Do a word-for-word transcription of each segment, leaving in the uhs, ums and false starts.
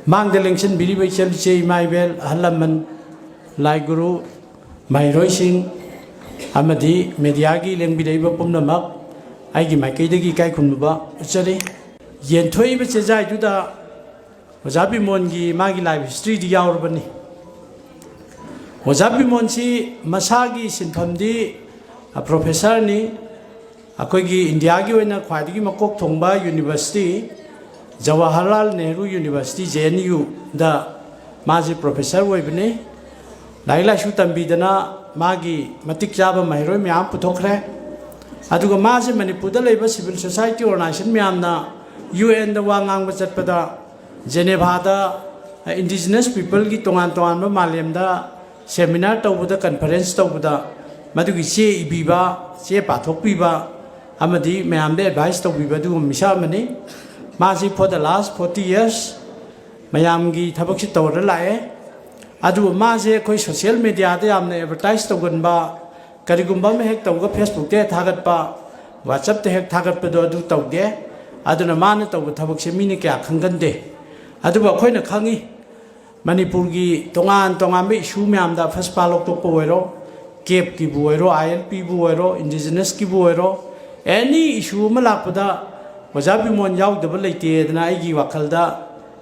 ꯃꯥꯡꯗ ꯂꯦꯡꯁꯤꯟꯕꯤꯔꯤꯕ ꯏꯆꯜ ꯏꯆꯦ, ꯏꯃꯥ ꯏꯕꯦꯜ, ꯑꯍꯜ ꯂꯃꯟ, ꯂꯥꯏ ꯒꯨꯔꯨ, ꯃꯍꯩꯔꯣꯏꯁꯤꯡ ꯑꯃꯗꯤ ꯃꯦꯗꯤꯌꯥꯒꯤ ꯂꯦꯡꯕꯤꯔꯛꯏꯕ ꯄꯨꯝꯅꯃꯛ, ꯑꯩꯒꯤ ꯃꯥꯏꯀꯩꯗꯒꯤ ꯏꯀꯥꯏ ꯈꯨꯝꯅꯕ ꯎꯠꯆꯔꯤ꯫ ꯌꯦꯟꯊꯣꯛꯏꯕ ꯆꯦꯖꯥꯏꯗꯨꯗ ꯑꯣꯖꯥ ꯕꯤꯃꯣꯟꯒꯤ ꯃꯥꯒꯤ ꯂꯥꯏꯐ ꯍꯤꯁꯇ꯭ꯔꯤꯗꯤ ꯌꯥꯎꯔꯕꯅꯤ꯫ ꯑꯣꯖꯥ ꯕꯤꯃꯣꯟꯁꯤ ꯃꯁꯥꯒꯤ ꯁꯤꯟꯐꯝꯗꯤ, ꯑ, ꯄ꯭ꯔꯣꯐꯦꯁꯔꯅꯤ꯫ ꯑꯩꯈꯣꯏꯒꯤ ꯏꯟꯗꯤꯌꯥꯒꯤ ꯑꯣꯏꯅ ꯈ꯭ꯋꯥꯏꯗꯒꯤ ꯃꯀꯣꯛ ꯊꯣꯡꯕ university, Jawaharlal Nehru university, J and ꯌꯨꯗ ꯃꯥꯁꯤ ꯄ꯭ꯔꯣꯐꯦꯁꯔ ꯑꯣꯏꯕꯅꯤ꯫ ꯂꯥꯏꯔꯤꯛ ꯂꯥꯏꯁꯨ ꯇꯝꯕꯤꯗꯅ ꯃꯥꯒꯤ ꯃꯇꯤꯛ ꯆꯥꯕ ꯃꯍꯩꯔꯣꯏ ꯃꯌꯥꯝ ꯄꯨꯊꯣꯛꯈ꯭ꯔꯦ꯫ ꯑꯗꯨꯒ ꯃꯥꯁꯦ ꯃꯅꯤꯄꯨꯔꯗ ꯂꯩꯕ ꯁꯤꯚꯤꯜ ꯁꯣꯁꯥꯏꯇꯤ ꯑꯣꯔꯒꯅꯥꯏꯖꯦꯁꯟ ꯃꯌꯥꯝꯅ ꯌꯨ ꯑꯦꯟꯗ ꯋꯥ ꯉꯥꯡꯕ ꯆꯠꯄꯗ, ꯖꯦꯅꯦꯚꯥꯗ ꯏꯟꯗꯤꯖꯤꯅꯁ ꯄꯤꯄꯜꯒꯤ ꯇꯣꯉꯥꯟ ꯇꯣꯉꯥꯟꯕ ꯃꯥꯂꯦꯝꯗ ꯁꯦꯃꯤꯅꯥꯔ ꯇꯧꯕꯗ, ꯀꯟꯐꯔꯦꯟꯁ ꯇꯧꯕꯗ ꯃꯗꯨꯒꯤ ꯆꯦ ꯏꯕꯤꯕ, ꯆꯦ ꯄꯥꯊꯣꯛꯄꯤꯕ ꯑꯃꯗꯤ ꯃꯌꯥꯝꯗ ꯑꯦꯗꯚꯥꯏꯁ ꯇꯧꯕꯤꯕ ꯑꯗꯨꯒꯨꯝꯕ ꯃꯤꯁꯛ ꯑꯃꯅꯤ꯫ ꯃꯥꯁꯤ for the last forty years ꯃꯌꯥꯝꯒꯤ ꯊꯕꯛꯁꯤ ꯇꯧꯔ ꯂꯥꯛꯑꯦ꯫ ꯑꯗꯨꯕꯨ ꯃꯥꯁꯦ ꯑꯩꯈꯣꯏ ꯁꯣꯁꯤꯌꯦꯜ ꯃꯦꯗꯤꯌꯥꯗ ꯌꯥꯝꯅ ꯑꯦꯗꯚꯔꯇꯥꯏꯁ ꯇꯧꯒꯟꯕ, ꯀꯔꯤꯒꯨꯝꯕ ꯑꯃ ꯍꯦꯛ ꯇꯧꯕꯒ ꯐꯦꯁꯕꯨꯛꯇ ꯍꯦꯛ ꯊꯥꯒꯠꯄ, ꯋꯥꯆꯞꯇ ꯍꯦꯛ ꯊꯥꯒꯠꯄꯗꯣ ꯑꯗꯨ ꯇꯧꯗꯦ꯫ ꯑꯗꯨꯅ ꯃꯥꯅ ꯇꯧꯕ ꯊꯕꯛꯁꯦ ꯃꯤꯅ ꯀꯌꯥ ꯈꯪꯒꯟꯗꯦ꯫ ꯑꯗꯨꯕꯨ ꯑꯩꯈꯣꯏꯅ ꯈꯪꯉꯤ, ꯃꯅꯤꯄꯨꯔꯒꯤ ꯇꯣꯉꯥꯟ ꯇꯣꯉꯥꯟꯕ ꯏꯁꯨ ꯃꯌꯥꯝꯗ ꯐꯁꯄꯥ ꯂꯧꯊꯣꯛꯄ ꯑꯣꯏꯔꯣ, ꯀꯦꯞꯀꯤꯕꯨ ꯑꯣꯏꯔꯣ, ꯑꯥꯏ ꯑꯦꯜ ꯄꯤꯕꯨ ꯑꯣꯏꯔꯣ, ꯏꯟꯗꯤꯖꯤꯅꯁꯀꯤꯕꯨ ꯑꯣꯏꯔꯣ, ꯑꯦꯅꯤ ꯏꯁꯨ ꯑꯃ ꯂꯥꯛꯄꯗ ꯑꯣꯖꯥ ꯕꯤꯃꯣꯟ ꯌꯥꯎꯗꯕ ꯂꯩꯇꯦꯗꯅ ꯑꯩꯒꯤ ꯋꯥꯈꯜꯗ,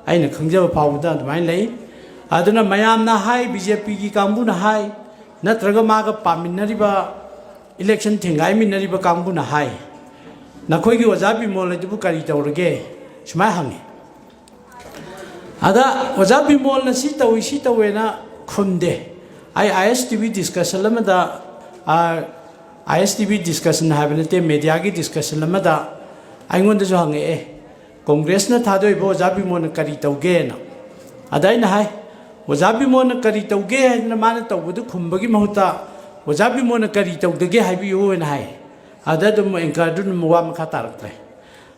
ꯑꯩꯅ ꯈꯪꯖꯕ ꯐꯥꯎꯕꯗ ꯑꯗꯨꯃꯥꯏꯅ ꯂꯩ꯫ ꯑꯗꯨꯅ ꯃꯌꯥꯝꯅ ꯍꯥꯏ, ꯕꯤ ꯖꯦ ꯄꯤꯒꯤ ꯀꯥꯡꯕꯨꯅ ꯍꯥꯏ, ꯅꯠꯇ꯭ꯔꯒ ꯃꯥꯒ ꯄꯥꯃꯤꯟꯅꯔꯤꯕ, ꯏꯂꯦꯛꯁꯟ ꯊꯦꯡꯒꯥꯏꯃꯤꯟꯅꯔꯤꯕ ꯀꯥꯡꯕꯨꯅ ꯍꯥꯏ, "ꯅꯈꯣꯏꯒꯤ ꯑꯣꯖꯥ ꯕꯤꯃꯣꯜ ꯑꯗꯨꯕꯨ ꯀꯔꯤ ꯇꯧꯔꯒꯦ?" ꯁꯨꯃꯥꯏꯅ ꯍꯪꯉꯤ꯫ ꯑꯗ ꯑꯣꯖꯥ ꯕꯤꯃꯣꯜꯅ ꯁꯤ ꯇꯧꯏ, ꯁꯤ ꯇꯧꯋꯦꯅ ꯈꯨꯝꯗꯦ꯫ ꯑꯩ ꯑꯥꯏ ꯑꯦꯁ ꯇꯤ ꯚꯤ ꯗꯤꯁꯀꯁꯟ ꯑꯃꯗ, ꯑꯥꯏ ꯑꯦꯁ ꯇꯤ ꯚꯤ ꯗꯤꯁꯀꯁꯟ ꯍꯥꯏꯕ ꯅꯠꯇꯦ, ꯃꯦꯗꯤꯌꯥꯒꯤ ꯗꯤꯁꯀꯁꯟ ꯑꯃꯗ ꯑꯩꯉꯣꯟꯗꯁꯨ ꯍꯪꯉꯛꯑꯦ, "ꯀꯣꯡꯒ꯭ꯔꯦꯁꯅ ꯊꯥꯗꯣꯛꯏꯕ ꯑꯣꯖꯥ ꯕꯤꯃꯣꯜꯅ ꯀꯔꯤ ꯇꯧꯒꯦꯅ?" ꯑꯗ ꯑꯩꯅ ꯍꯥꯏ, "ꯑꯣꯖꯥ ꯕꯤꯃꯣꯜꯅ ꯀꯔꯤ ꯇꯧꯒꯦ ꯍꯥꯏꯗꯅ ꯃꯥꯅ ꯇꯧꯕꯗꯨ ꯈꯨꯝꯕꯒꯤ ꯃꯍꯨꯠꯇ, ꯑꯣꯖꯥ ꯕꯤꯃꯣꯜꯅ ꯀꯔꯤ ꯇꯧꯗꯒꯦ ꯍꯥꯏꯕꯤꯌꯨ" ꯍꯥꯏꯅ ꯍꯥꯏ꯫ ꯑꯗ ꯑꯗꯨꯝ ꯑꯦꯡꯀꯔꯗꯨꯅ ꯋꯥ ꯃꯈꯥ ꯇꯥꯔꯛꯇ꯭ꯔꯦ꯫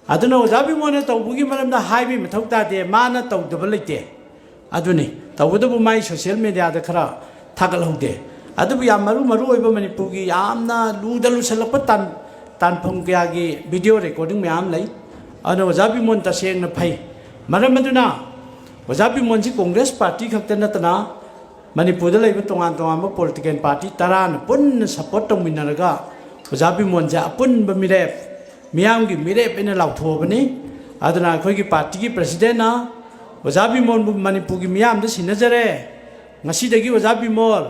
ꯑꯗꯨꯅ ꯑꯣꯖꯥ ꯕꯤꯃꯣꯜꯅ ꯇꯧꯕꯒꯤ ꯃꯔꯝꯗ ꯍꯥꯏꯕꯒꯤ ꯃꯊꯧ ꯇꯥꯗꯦ, ꯃꯥꯅ ꯇꯧꯗꯕ ꯂꯩꯇꯦ꯫ ꯑꯗꯨꯅꯤ, ꯇꯧꯕꯇꯕꯨ ꯃꯥꯏ ꯁꯣꯁꯤꯌꯦꯜ ꯃꯦꯗꯤꯌꯥꯗ ꯈꯔ ꯊꯥꯒꯠꯍꯧꯗꯦ꯫ ꯑꯗꯨꯕꯨ ꯌꯥꯝ ꯃꯔꯨ ꯃꯔꯨ ꯑꯣꯏꯕ ꯃꯅꯤꯄꯨꯔꯒꯤ ꯌꯥꯝꯅ ꯂꯨꯗ ꯂꯨꯁꯜꯂꯛꯄ ꯇꯥꯟ-, ꯇꯥꯟꯐꯝ ꯀꯌꯥꯒꯤ ꯚꯤꯗꯤꯑꯣ ꯔꯦꯀꯣꯔꯗꯤꯡ ꯃꯌꯥꯝ ꯂꯩ꯫ ꯑꯗꯨꯅ ꯑꯣꯖꯥ ꯕꯤꯃꯣꯜ ꯇꯁꯦꯡꯅ ꯐꯩ꯫ ꯃꯔꯝ ꯑꯗꯨꯅ ꯑꯣꯖꯥ ꯕꯤꯃꯣꯟꯁꯤ ꯀꯣꯡꯒ꯭ꯔꯦꯁ ꯄꯥꯔꯇꯤ ꯈꯛꯇ ꯅꯠꯇꯅ ꯃꯅꯤꯄꯨꯔꯗ ꯂꯩꯕ ꯇꯣꯉꯥꯟ ꯇꯣꯉꯥꯟꯕ ꯄꯣꯂꯤꯇꯤꯀꯦꯜ ꯄꯥꯔꯇꯤ ꯇꯔꯥꯅ ꯄꯨꯟꯅ ꯁꯄꯣꯔꯠ ꯇꯧꯃꯤꯟꯅꯔꯒ ꯑꯣꯖꯥ ꯕꯤꯃꯣꯟꯁꯦ ꯑꯄꯨꯟꯕ ꯃꯤꯔꯦꯞ, ꯃꯤꯌꯥꯝꯒꯤ ꯃꯤꯔꯦꯞ ꯑꯩꯅ ꯂꯥꯎꯊꯣꯛꯑꯕꯅꯤ꯫ ꯑꯗꯨꯅ ꯑꯩꯈꯣꯏꯒꯤ ꯄꯥꯔꯇꯤꯒꯤ ꯄ꯭ꯔꯁꯤꯗꯦꯟꯅ ꯑꯣꯖꯥ ꯕꯤꯃꯣꯟꯕꯨ ꯃꯅꯤꯄꯨꯔꯒꯤ ꯃꯤꯌꯥꯝꯗ ꯁꯤꯟꯅꯖꯔꯦ, ꯉꯁꯤꯗꯒꯤ ꯑꯣꯖꯥ ꯕꯤꯃꯣꯜ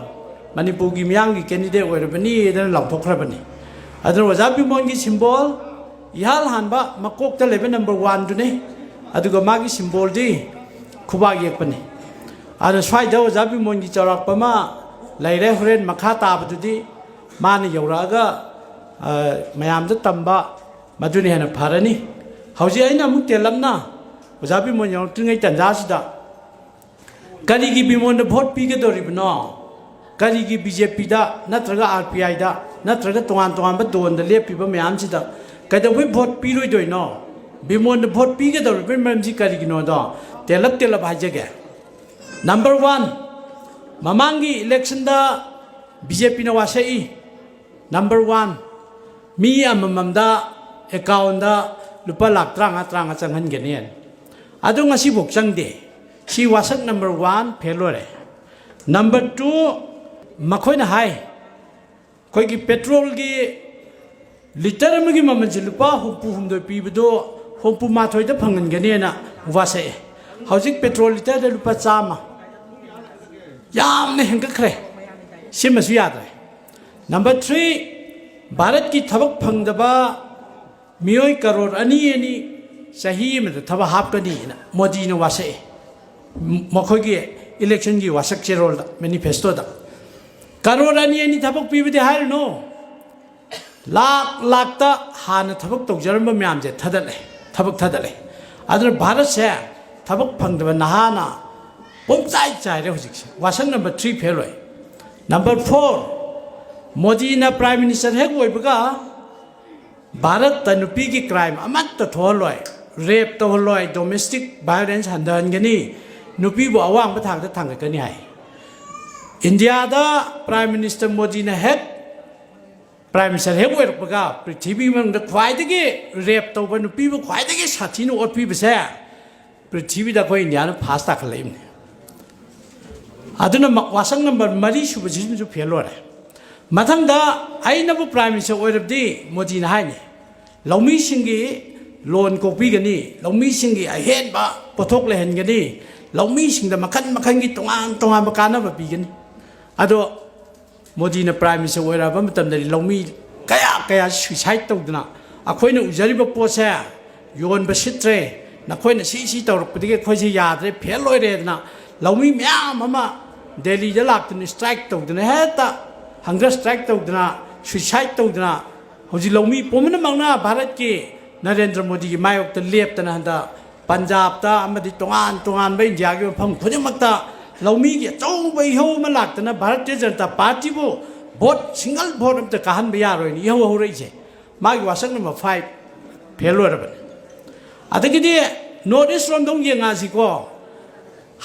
ꯃꯅꯤꯄꯨꯔꯒꯤ ꯃꯤꯌꯥꯝꯒꯤ ꯀꯦꯟꯗꯤꯗꯦꯠ ꯑꯣꯏꯔꯕꯅꯤ ꯍꯥꯏꯗꯅ ꯂꯥꯎꯊꯣꯛꯈ꯭ꯔꯕꯅꯤ꯫ ꯑꯗꯨꯅ ꯑꯣꯖꯥ ꯕꯤꯃꯣꯜꯒꯤ ꯁꯤꯝꯕꯣꯜ ꯏꯍꯥꯟ ꯍꯥꯟꯕ ꯃꯀꯣꯛꯇ ꯂꯩꯕ ꯅꯝꯕꯔ ꯋꯥꯟꯗꯨꯅꯤ꯫ ꯑꯗꯨꯒ ꯃꯥꯒꯤ ꯁꯤꯝꯕꯣꯜꯗꯤ ꯈꯨꯕꯥꯛ ꯌꯦꯛꯄꯅꯤ꯫ ꯑꯗꯨꯅ ꯁ꯭ꯋꯥꯏꯗ ꯑꯣꯖꯥ ꯕꯤꯃꯣꯜꯒꯤ ꯆꯥꯎꯔꯥꯛꯄ ꯑꯃ ꯂꯩꯔꯦ꯫ ꯍꯣꯔꯦꯟ ꯃꯈꯥ ꯇꯥꯕꯗꯨꯗꯤ ꯃꯥꯅ ꯌꯧꯔꯛꯑꯒ, ꯑ, ꯃꯌꯥꯝꯗ ꯇꯝꯕ ꯃꯗꯨꯅ ꯍꯦꯟꯅ ꯐꯔꯅꯤ꯫ ꯍꯧꯖꯤꯛ ꯑꯩꯅ ꯑꯃꯨꯛ ꯇꯦꯜꯂꯞꯅ ꯑꯣꯖꯥ ꯕꯤꯃꯣꯜ ꯌꯧꯔꯛꯇ꯭ꯔꯤꯉꯩ ꯇꯥꯟꯖꯥꯁꯤꯗ ꯀꯔꯤꯒꯤ ꯕꯤꯃꯣꯜꯗ ꯚꯣꯠ ꯄꯤꯒꯗꯧꯔꯤꯕꯅꯣ? ꯀꯔꯤꯒꯤ ꯕꯤ ꯖꯦ ꯄꯤꯗ ꯅꯠꯇ꯭ꯔꯒ ꯑꯥꯔ ꯄꯤ ꯑꯥꯏꯗ ꯅꯠꯇ꯭ꯔꯒ ꯇꯣꯉꯥꯟ ꯇꯣꯉꯥꯟꯕ ꯗꯣꯟꯗ ꯂꯦꯞꯄꯤꯕ ꯃꯌꯥꯝꯁꯤꯗ ꯀꯩꯗꯧꯕꯩ ꯚꯣꯠ ꯄꯤꯔꯣꯏꯗꯣꯏꯅꯣ? ꯕꯤꯃꯣꯜꯗ ꯚꯣꯠ ꯄꯤꯒꯗꯧꯔꯤꯕꯒꯤ ꯃꯔꯝꯁꯤ ꯀꯔꯤꯒꯤꯅꯣꯗꯣ ꯇꯦꯜꯂꯞ ꯇꯦꯜꯂꯞ ꯍꯥꯏꯖꯒꯦ꯫ ꯅꯝꯕꯔ ꯋꯥꯟ, ꯃꯃꯥꯡꯒꯤ ꯏꯂꯦꯛꯁꯟꯗ ꯕꯤ ꯖꯦ ꯄꯤꯅ ꯋꯥꯁꯛꯏ꯫ ꯅꯝꯕꯔ ꯋꯥꯟ, ꯃꯤ ꯑꯃꯃꯝꯗ ꯑꯦꯀꯥꯎꯟꯗ ꯂꯨꯄꯥ ꯂꯥꯛ ꯇꯔꯥꯃꯉꯥ, ꯇꯔꯥꯃꯉꯥ ꯆꯪꯍꯟꯒꯅꯤ꯫ ꯑꯗꯨ ꯉꯁꯤꯐꯥꯎ ꯆꯪꯗꯦ꯫ ꯁꯤ ꯋꯥꯁꯛ ꯅꯝꯕꯔ ꯋꯥꯟ ꯐꯦꯜ ꯑꯣꯏꯔꯦ꯫ ꯅꯝꯕꯔ ꯇꯨ, ꯃꯈꯣꯏꯅ ꯍꯥꯏ, ꯑꯩꯈꯣꯏꯒꯤ ꯄꯦꯇ꯭ꯔꯣꯜꯒꯤ ꯂꯤꯇꯔ ꯑꯃꯒꯤ ꯃꯃꯜꯁꯦ ꯂꯨꯄꯥ ꯍꯨꯝꯐꯨ ꯍꯨꯝꯗꯣꯏ ꯄꯤꯕꯗꯣ ꯍꯨꯝꯐꯨ ꯃꯥꯊꯣꯏꯗ ꯐꯪꯍꯟꯒꯅꯤꯅ ꯋꯥꯁꯛꯑꯦ꯫ ꯍꯧꯖꯤꯛ ꯄꯦꯇ꯭ꯔꯣꯜ ꯂꯤꯇꯔꯗ ꯂꯨꯄꯥ ꯆꯥꯝꯃ, ꯌꯥꯝꯅ ꯍꯦꯟꯒꯠꯈ꯭ꯔꯦ꯫ ꯁꯤꯃꯁꯨ ꯌꯥꯗ꯭ꯔꯦ꯫ ꯅꯝꯕꯔ ꯊ꯭ꯔꯤ, ꯚꯥꯔꯠꯀꯤ ꯊꯕꯛ ꯐꯪꯗꯕ ꯃꯤꯑꯣꯏ ꯀꯔꯣꯔ ꯑꯅꯤ ꯑꯅꯤ ꯆꯍꯤ ꯑꯃꯗ ꯊꯕꯛ ꯍꯥꯞꯀꯅꯤꯅ ꯃꯣꯗꯤꯅ ꯋꯥꯁꯛꯑꯦ꯫ ꯃꯈꯣꯏꯒꯤ ꯏꯂꯦꯛꯁꯟꯒꯤ ꯋꯥꯁꯛ ꯆꯦꯔꯣꯜꯗ, ꯃꯦꯅꯤꯐꯦꯁꯇꯣꯗ꯫ ꯀꯔꯣꯔ ꯑꯅꯤ ꯑꯅꯤ ꯊꯕꯛ ꯄꯤꯕꯗꯤ ꯍꯥꯏꯔꯨꯅꯨ, ꯂꯥꯛ ꯂꯥꯛꯇ ꯍꯥꯟꯅ ꯊꯕꯛ ꯇꯧꯖꯔꯝꯕ ꯃꯌꯥꯝꯁꯦ ꯊꯥꯗꯠꯂꯦ, ꯊꯕꯛ ꯊꯥꯗꯠꯂꯦ꯫ ꯑꯗꯨꯅ ꯚꯥꯔꯠꯁꯦ ꯊꯕꯛ ꯐꯪꯗꯕ ꯅꯍꯥꯅ ꯄꯨꯝꯆꯥꯏ ꯆꯥꯏꯔꯦ ꯍꯧꯖꯤꯛꯁꯦ꯫ ꯋꯥꯁꯛ ꯅꯝꯕꯔ ꯊ꯭ꯔꯤ ꯐꯦꯜ ꯑꯣꯏ꯫ ꯅꯝꯕꯔ ꯐꯣꯔ, ꯃꯣꯗꯤꯅ ꯄ꯭ꯔꯥꯏꯝ ꯃꯤꯅꯤꯁꯇꯔ ꯍꯦꯛ ꯑꯣꯏꯕꯒ ꯚꯥꯔꯠꯇ ꯅꯨꯄꯤꯒꯤ ꯀ꯭ꯔꯥꯏꯝ ꯑꯃꯠꯇ ꯊꯣꯛꯍꯜꯂꯣꯏ, ꯔꯦꯞ ꯇꯧꯍꯜꯂꯣꯏ, ꯗꯣꯃꯦꯁꯇꯤꯛ ꯚꯥꯏꯑꯣꯂꯦꯟꯁ ꯍꯟꯊꯍꯟꯒꯅꯤ, ꯅꯨꯄꯤꯕꯨ ꯑꯋꯥꯡꯕ ꯊꯥꯛꯇ ꯊꯥꯡꯒꯠꯀꯅꯤ ꯍꯥꯏ꯫ ꯏꯟꯗꯤꯌꯥꯗ ꯄ꯭ꯔꯥꯏꯝ ꯃꯤꯅꯤꯁꯇꯔ ꯃꯣꯗꯤꯅ ꯍꯦꯛ ꯄ꯭ꯔꯥꯏꯝ ꯃꯤꯅꯤꯁꯇꯔ ꯍꯦꯛ ꯑꯣꯏꯔꯛꯄꯒ ꯄ꯭ꯔꯤꯊꯤꯕꯤ ꯃꯅꯨꯡꯗ ꯈ꯭ꯋꯥꯏꯗꯒꯤ ꯔꯦꯞ ꯇꯧꯕ, ꯅꯨꯄꯤꯕꯨ ꯈ꯭ꯋꯥꯏꯗꯒꯤ ꯁꯥꯊꯤꯅ ꯑꯣꯠꯄꯤꯕꯁꯦ ꯄ꯭ꯔꯤꯊꯤꯕꯤꯗ ꯑꯩꯈꯣꯏ ꯏꯟꯗꯤꯌꯥꯅ ꯐꯥꯁ ꯇꯥꯈꯠꯂꯛꯏꯕꯅꯤ꯫ ꯑꯗꯨꯅ ꯃ-, ꯋꯥꯁꯛ ꯅꯝꯕꯔ ꯃꯔꯤ ꯁꯨꯕꯁꯤꯃꯁꯨ ꯐꯦꯜ ꯑꯣꯏꯔꯦ꯫ ꯃꯊꯪꯗ ꯑꯩꯅꯕꯨ ꯄ꯭ꯔꯥꯏꯝ ꯃꯤꯅꯤꯁꯇꯔ ꯑꯣꯏꯔꯕꯗꯤ ꯃꯣꯗꯤꯅ ꯍꯥꯏꯅꯤ, ꯂꯧꯃꯤꯁꯤꯡꯒꯤ ꯂꯣꯟ ꯀꯣꯛꯄꯤꯒꯅꯤ, ꯂꯧꯃꯤꯁꯤꯡꯒꯤ ꯑꯍꯦꯟꯕ ꯄꯣꯠꯊꯣꯛ ꯂꯩꯍꯟꯒꯅꯤ, ꯂꯧꯃꯤꯁꯤꯡꯗ ꯃꯈꯜ ꯃꯈꯜꯒꯤ ꯇꯣꯉꯥꯟ ꯇꯣꯉꯥꯟꯕ ꯀꯥꯟꯅꯕ ꯄꯤꯒꯅꯤ꯫ ꯑꯗꯣ ꯃꯣꯗꯤꯅ ꯄ꯭ꯔꯥꯏꯝ ꯃꯤꯅꯤꯁꯇꯔ ꯑꯣꯏꯔꯛꯑꯕ ꯃꯇꯝꯗꯗꯤ ꯂꯧꯃꯤ ꯀꯌꯥ ꯀꯌꯥ ꯁꯨꯏꯁꯥꯏꯠ ꯇꯧꯗꯅ, "ꯑꯩꯈꯣꯏꯅ ꯎꯖꯔꯤꯕ ꯄꯣꯠꯁꯦ ꯌꯣꯟꯕ ꯁꯤꯠꯇ꯭ꯔꯦ, ꯅꯈꯣꯏꯅ ꯁꯤ ꯁꯤ ꯇꯧꯔꯛꯄꯗꯒꯤ ꯑꯩꯈꯣꯏꯁꯦ ꯌꯥꯗ꯭ꯔꯦ, ꯐꯦꯜ ꯑꯣꯏꯔꯦꯗꯅ" ꯂꯧꯃꯤ ꯃꯌꯥꯝ ꯑꯃ ꯗꯦꯜꯂꯤꯗ ꯂꯥꯛꯇꯨꯅ ꯁ꯭ꯇ꯭ꯔꯥꯏꯛ ꯇꯧꯗꯅ, ꯍꯦꯛꯇ ꯍꯪꯒꯔ ꯁ꯭ꯇ꯭ꯔꯥꯏꯛ ꯇꯧꯗꯅ, ꯁꯨꯏꯁꯥꯏꯠ ꯇꯧꯗꯅ, ꯍꯧꯖꯤꯛ ꯂꯧꯃꯤ ꯄꯨꯝꯅꯃꯛꯅ ꯚꯥꯔꯠꯀꯤ ꯅꯔꯦꯟꯗ꯭ꯔ ꯃꯣꯗꯤꯒꯤ ꯃꯥꯌꯣꯛꯇ ꯂꯦꯞꯇꯅ ꯍꯟꯗꯛ ꯄꯟꯖꯥꯕꯇ ꯑꯃꯗꯤ ꯇꯣꯉꯥꯟ ꯇꯣꯉꯥꯟꯕ ꯏꯟꯗꯤꯌꯥꯒꯤ ꯃꯐꯝ ꯈꯨꯗꯤꯡꯃꯛꯇ ꯂꯧꯃꯤꯒꯤ ꯑꯆꯧꯕ ꯏꯍꯧ ꯑꯃ ꯂꯥꯛꯇꯅ Bharatiya Janata ꯄꯥꯔꯇꯤꯕꯨ vote, single vote ꯑꯝꯇ ꯀꯥꯍꯟꯕ ꯌꯥꯔꯣꯏꯅ ꯏꯍꯧ ꯍꯧꯔꯛꯏꯁꯦ꯫ ꯃꯥꯒꯤ ꯋꯥꯁꯛ ꯅꯝꯕꯔ ꯐꯥꯏꯚ ꯐꯦꯜ ꯑꯣꯏꯔꯕꯅꯤ꯫ ꯑꯗꯒꯤꯗꯤ ꯅꯣꯔꯠ ꯏꯁ ꯔꯣꯝꯗ ꯑꯃꯨꯛ ꯌꯦꯡꯉꯛꯑꯁꯤꯀꯣ꯫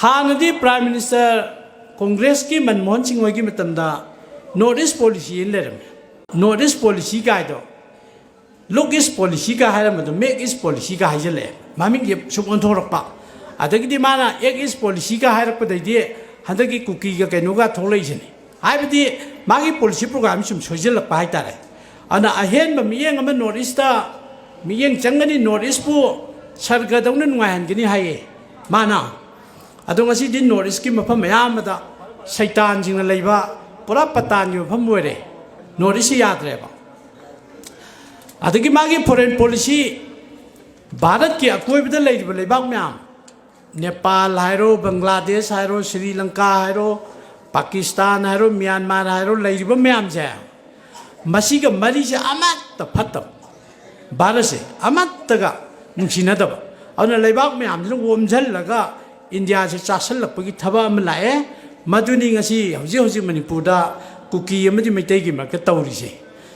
ꯍꯥꯟꯅꯗꯤ ꯄ꯭ꯔꯥꯏꯝ ꯃꯤꯅꯤꯁꯇꯔ ꯀꯣꯡꯒ꯭ꯔꯦꯁꯀꯤ ꯃꯟꯃꯣꯍꯟ ꯁꯤꯡ ꯍꯣꯏꯒꯤ ꯃꯇꯝꯗ ꯅꯣꯔꯠ ꯏꯁ ꯄꯣꯂꯤꯁꯤ ꯑꯅ ꯂꯩꯔꯝꯃꯤ꯫ ꯅꯣꯔꯠ ꯏꯁ ꯄꯣꯂꯤꯁꯤ ꯀꯥꯏꯗꯣ, ꯂꯨꯛ ꯏꯁ ꯄꯣꯂꯤꯁꯤꯒ ꯍꯥꯏꯔꯝꯕꯗꯣ ꯃꯦꯛ ꯏꯁ ꯄꯣꯂꯤꯁꯤꯒ ꯍꯥꯏꯖꯜꯂꯛꯑꯦ, ꯃꯃꯤꯡꯁꯦ ꯁꯨꯝ ꯑꯣꯟꯊꯣꯔꯛꯄ꯫ ꯑꯗꯒꯤꯗꯤ ꯃꯥꯅ ꯑꯦꯛ ꯏꯁ ꯄꯣꯂꯤꯁꯤꯒ ꯍꯥꯏꯔꯛꯄꯗꯩꯗꯤ ꯍꯟꯗꯛꯀꯤ ꯀꯨꯀꯤꯒ ꯀꯩꯅꯣꯒ ꯊꯣꯛꯂꯛꯏꯁꯤꯅꯤ꯫ ꯍꯥꯏꯕꯗꯤ ꯃꯥꯒꯤ ꯄꯣꯂꯤꯁꯤ ꯄ꯭ꯔꯣꯒ꯭ꯔꯥꯝ ꯁꯨꯝ ꯁꯣꯏꯖꯜꯂꯛꯄ ꯍꯥꯏꯇꯥꯔꯦ꯫ ꯑꯗꯨꯅ ꯑꯍꯦꯟꯕ ꯃꯤꯠꯌꯦꯡ ꯑꯃ ꯅꯣꯔꯠ ꯏꯁꯇ ꯃꯤꯠꯌꯦꯡ ꯆꯪꯒꯅꯤ, ꯅꯣꯔꯠ ꯏꯁꯄꯨ ꯁꯔꯒꯗꯧꯅ ꯅꯨꯡꯉꯥꯏꯍꯟꯒꯅꯤ ꯍꯥꯏꯌꯦ ꯃꯥꯅ꯫ ꯑꯗꯣ ꯉꯁꯤꯗꯤ ꯅꯣꯔꯠ ꯏꯁꯀꯤ ꯃꯐꯝ ꯑꯌꯥꯝꯕꯗ ꯁꯩꯇꯥꯟꯁꯤꯡꯅ ꯂꯩꯕ, ꯄꯨꯔꯥ ꯄꯇꯥꯟꯒꯤ ꯃꯐꯝ ꯑꯣꯏꯔꯦ꯫ ꯅꯣꯔꯠ ꯏꯁꯁꯤ ꯌꯥꯗ꯭ꯔꯦꯕ꯫ ꯑꯗꯒꯤ ꯃꯥꯒꯤ ꯐꯣꯔꯦꯟ ꯄꯣꯂꯤꯁꯤ, ꯚꯥꯔꯠꯀꯤ ꯑꯀꯣꯏꯕꯗ ꯂꯩꯔꯤꯕ ꯂꯩꯕꯥꯛ ꯃꯌꯥꯝ, ꯅꯦꯄꯥꯜ ꯍꯥꯏꯔꯣ, ꯕꯪꯒ꯭ꯂꯥꯗꯦꯁ ꯍꯥꯏꯔꯣ, ꯁ꯭ꯔꯤ ꯂꯪꯀꯥ ꯍꯥꯏꯔꯣ, ꯄꯥꯀꯤꯁꯇꯥꯟ ꯍꯥꯏꯔꯣ, ꯃ꯭ꯌꯥꯟꯃꯥꯔ ꯍꯥꯏꯔꯣ, ꯂꯩꯔꯤꯕ ꯃꯌꯥꯝꯁꯦ, ꯃꯁꯤꯒ ꯃꯔꯤꯁꯦ ꯑꯃꯠꯇ ꯐꯠꯇꯕ, ꯚꯥꯔꯠꯁꯦ ꯑꯃꯠꯇꯒ ꯅꯨꯡꯁꯤꯅꯗꯕ꯫ ꯑꯗꯨꯅ ꯂꯩꯕꯥꯛ ꯃꯌꯥꯝꯁꯤꯅ ꯑꯣꯝꯁꯤꯜꯂꯒ ꯏꯟꯗꯤꯌꯥꯁꯦ ꯆꯥꯁꯤꯜꯂꯛꯄꯒꯤ ꯊꯕꯛ ꯑꯃ ꯂꯥꯛꯑꯦ꯫ ꯃꯗꯨꯅꯤ ꯉꯁꯤ ꯍꯧꯖꯤꯛ ꯍꯧꯖꯤꯛ ꯃꯅꯤꯄꯨꯔꯗ ꯀꯨꯀꯤ ꯑꯃꯗꯤ ꯃꯩꯇꯩꯒꯤ ꯃꯔꯛꯇ ꯇꯧꯔꯤꯁꯦ꯫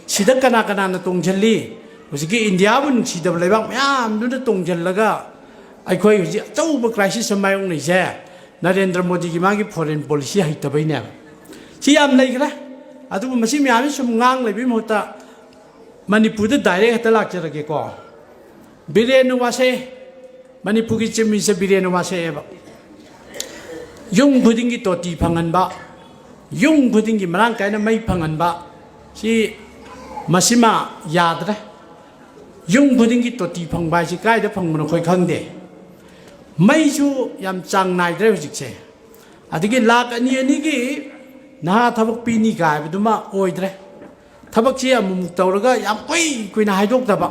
ꯁꯤꯗ ꯀꯅꯥ ꯀꯅꯥꯅ ꯇꯣꯡꯁꯤꯜꯂꯤ? ꯍꯧꯖꯤꯛꯀꯤ ꯏꯟꯗꯤꯌꯥꯕꯨ ꯅꯨꯡꯁꯤꯗꯕ ꯂꯩꯕꯥꯛ ꯃꯌꯥꯝꯗꯨꯅ ꯇꯣꯡꯁꯤꯜꯂꯒ ꯑꯩꯈꯣꯏ ꯍꯧꯖꯤꯛ ꯑꯆꯧꯕ ꯀ꯭ꯔꯥꯏꯁꯤꯁ ꯑꯃ ꯃꯥꯌꯣꯛꯅꯔꯤꯁꯦ ꯅꯔꯦꯟꯗ꯭ꯔ ꯃꯣꯗꯤꯒꯤ ꯃꯥꯒꯤ ꯐꯣꯔꯦꯟ ꯄꯣꯂꯤꯁꯤ ꯍꯩꯇꯕꯩꯅꯦꯕ꯫ ꯁꯤ ꯌꯥꯝ ꯂꯩꯈ꯭ꯔꯦ꯫ ꯑꯗꯨꯕꯨ ꯃꯁꯤ ꯃꯌꯥꯝꯁꯤ ꯁꯨꯝ ꯉꯥꯡ ꯂꯩꯕꯒꯤ ꯃꯍꯨꯠꯇ ꯃꯅꯤꯄꯨꯔꯗ ꯗꯥꯏꯔꯦꯛ ꯍꯦꯛꯇ ꯂꯥꯛꯆꯔꯒꯦꯀꯣ꯫ ꯕꯤꯔꯦꯟꯅ ꯋꯥꯁꯦ ꯃꯅꯤꯄꯨꯔꯒꯤ ꯆꯤꯐ ꯃꯤꯅꯤꯁꯇꯔ ꯕꯤꯔꯦꯟ ꯋꯥꯁꯦꯛꯑꯦꯕ꯫ ꯌꯨꯝ ꯈꯨꯗꯤꯡꯒꯤ ꯇꯣꯇꯤ ꯐꯪꯍꯟꯕ, ꯌꯨꯝ ꯈꯨꯗꯤꯡꯒꯤ ꯃꯔꯥꯡ ꯀꯥꯏꯅ ꯃꯩ ꯐꯪꯍꯟꯕ, ꯁꯤ, ꯃꯁꯤꯃ ꯌꯥꯗ꯭ꯔꯦ꯫ ꯌꯨꯝ ꯈꯨꯗꯤꯡꯒꯤ ꯇꯣꯇꯤ ꯐꯪꯕ ꯍꯥꯏꯁꯤ ꯀꯥꯏꯗ ꯐꯪꯕꯅꯣ ꯑꯩꯈꯣꯏ ꯈꯪꯗꯦ꯫ ꯃꯩꯁꯨ ꯌꯥꯝ ꯆꯥꯡ ꯅꯥꯏꯗ꯭ꯔꯦ ꯍꯧꯖꯤꯛꯁꯦ꯫ ꯑꯗꯒꯤ ꯂꯥꯛ ꯑꯅꯤ ꯑꯅꯤꯒꯤ ꯅꯍꯥ ꯊꯕꯛ ꯄꯤꯅꯤ ꯀꯥꯏꯕꯗꯨꯃ ꯑꯣꯏꯗ꯭ꯔꯦ꯫ ꯊꯕꯛꯁꯤ ꯑꯃꯨꯛꯃꯨꯛ ꯇꯧꯔꯒ ꯌꯥꯝ ꯀꯨꯏ ꯀꯨꯏꯅ ꯍꯥꯏꯗꯣꯛꯇꯕ,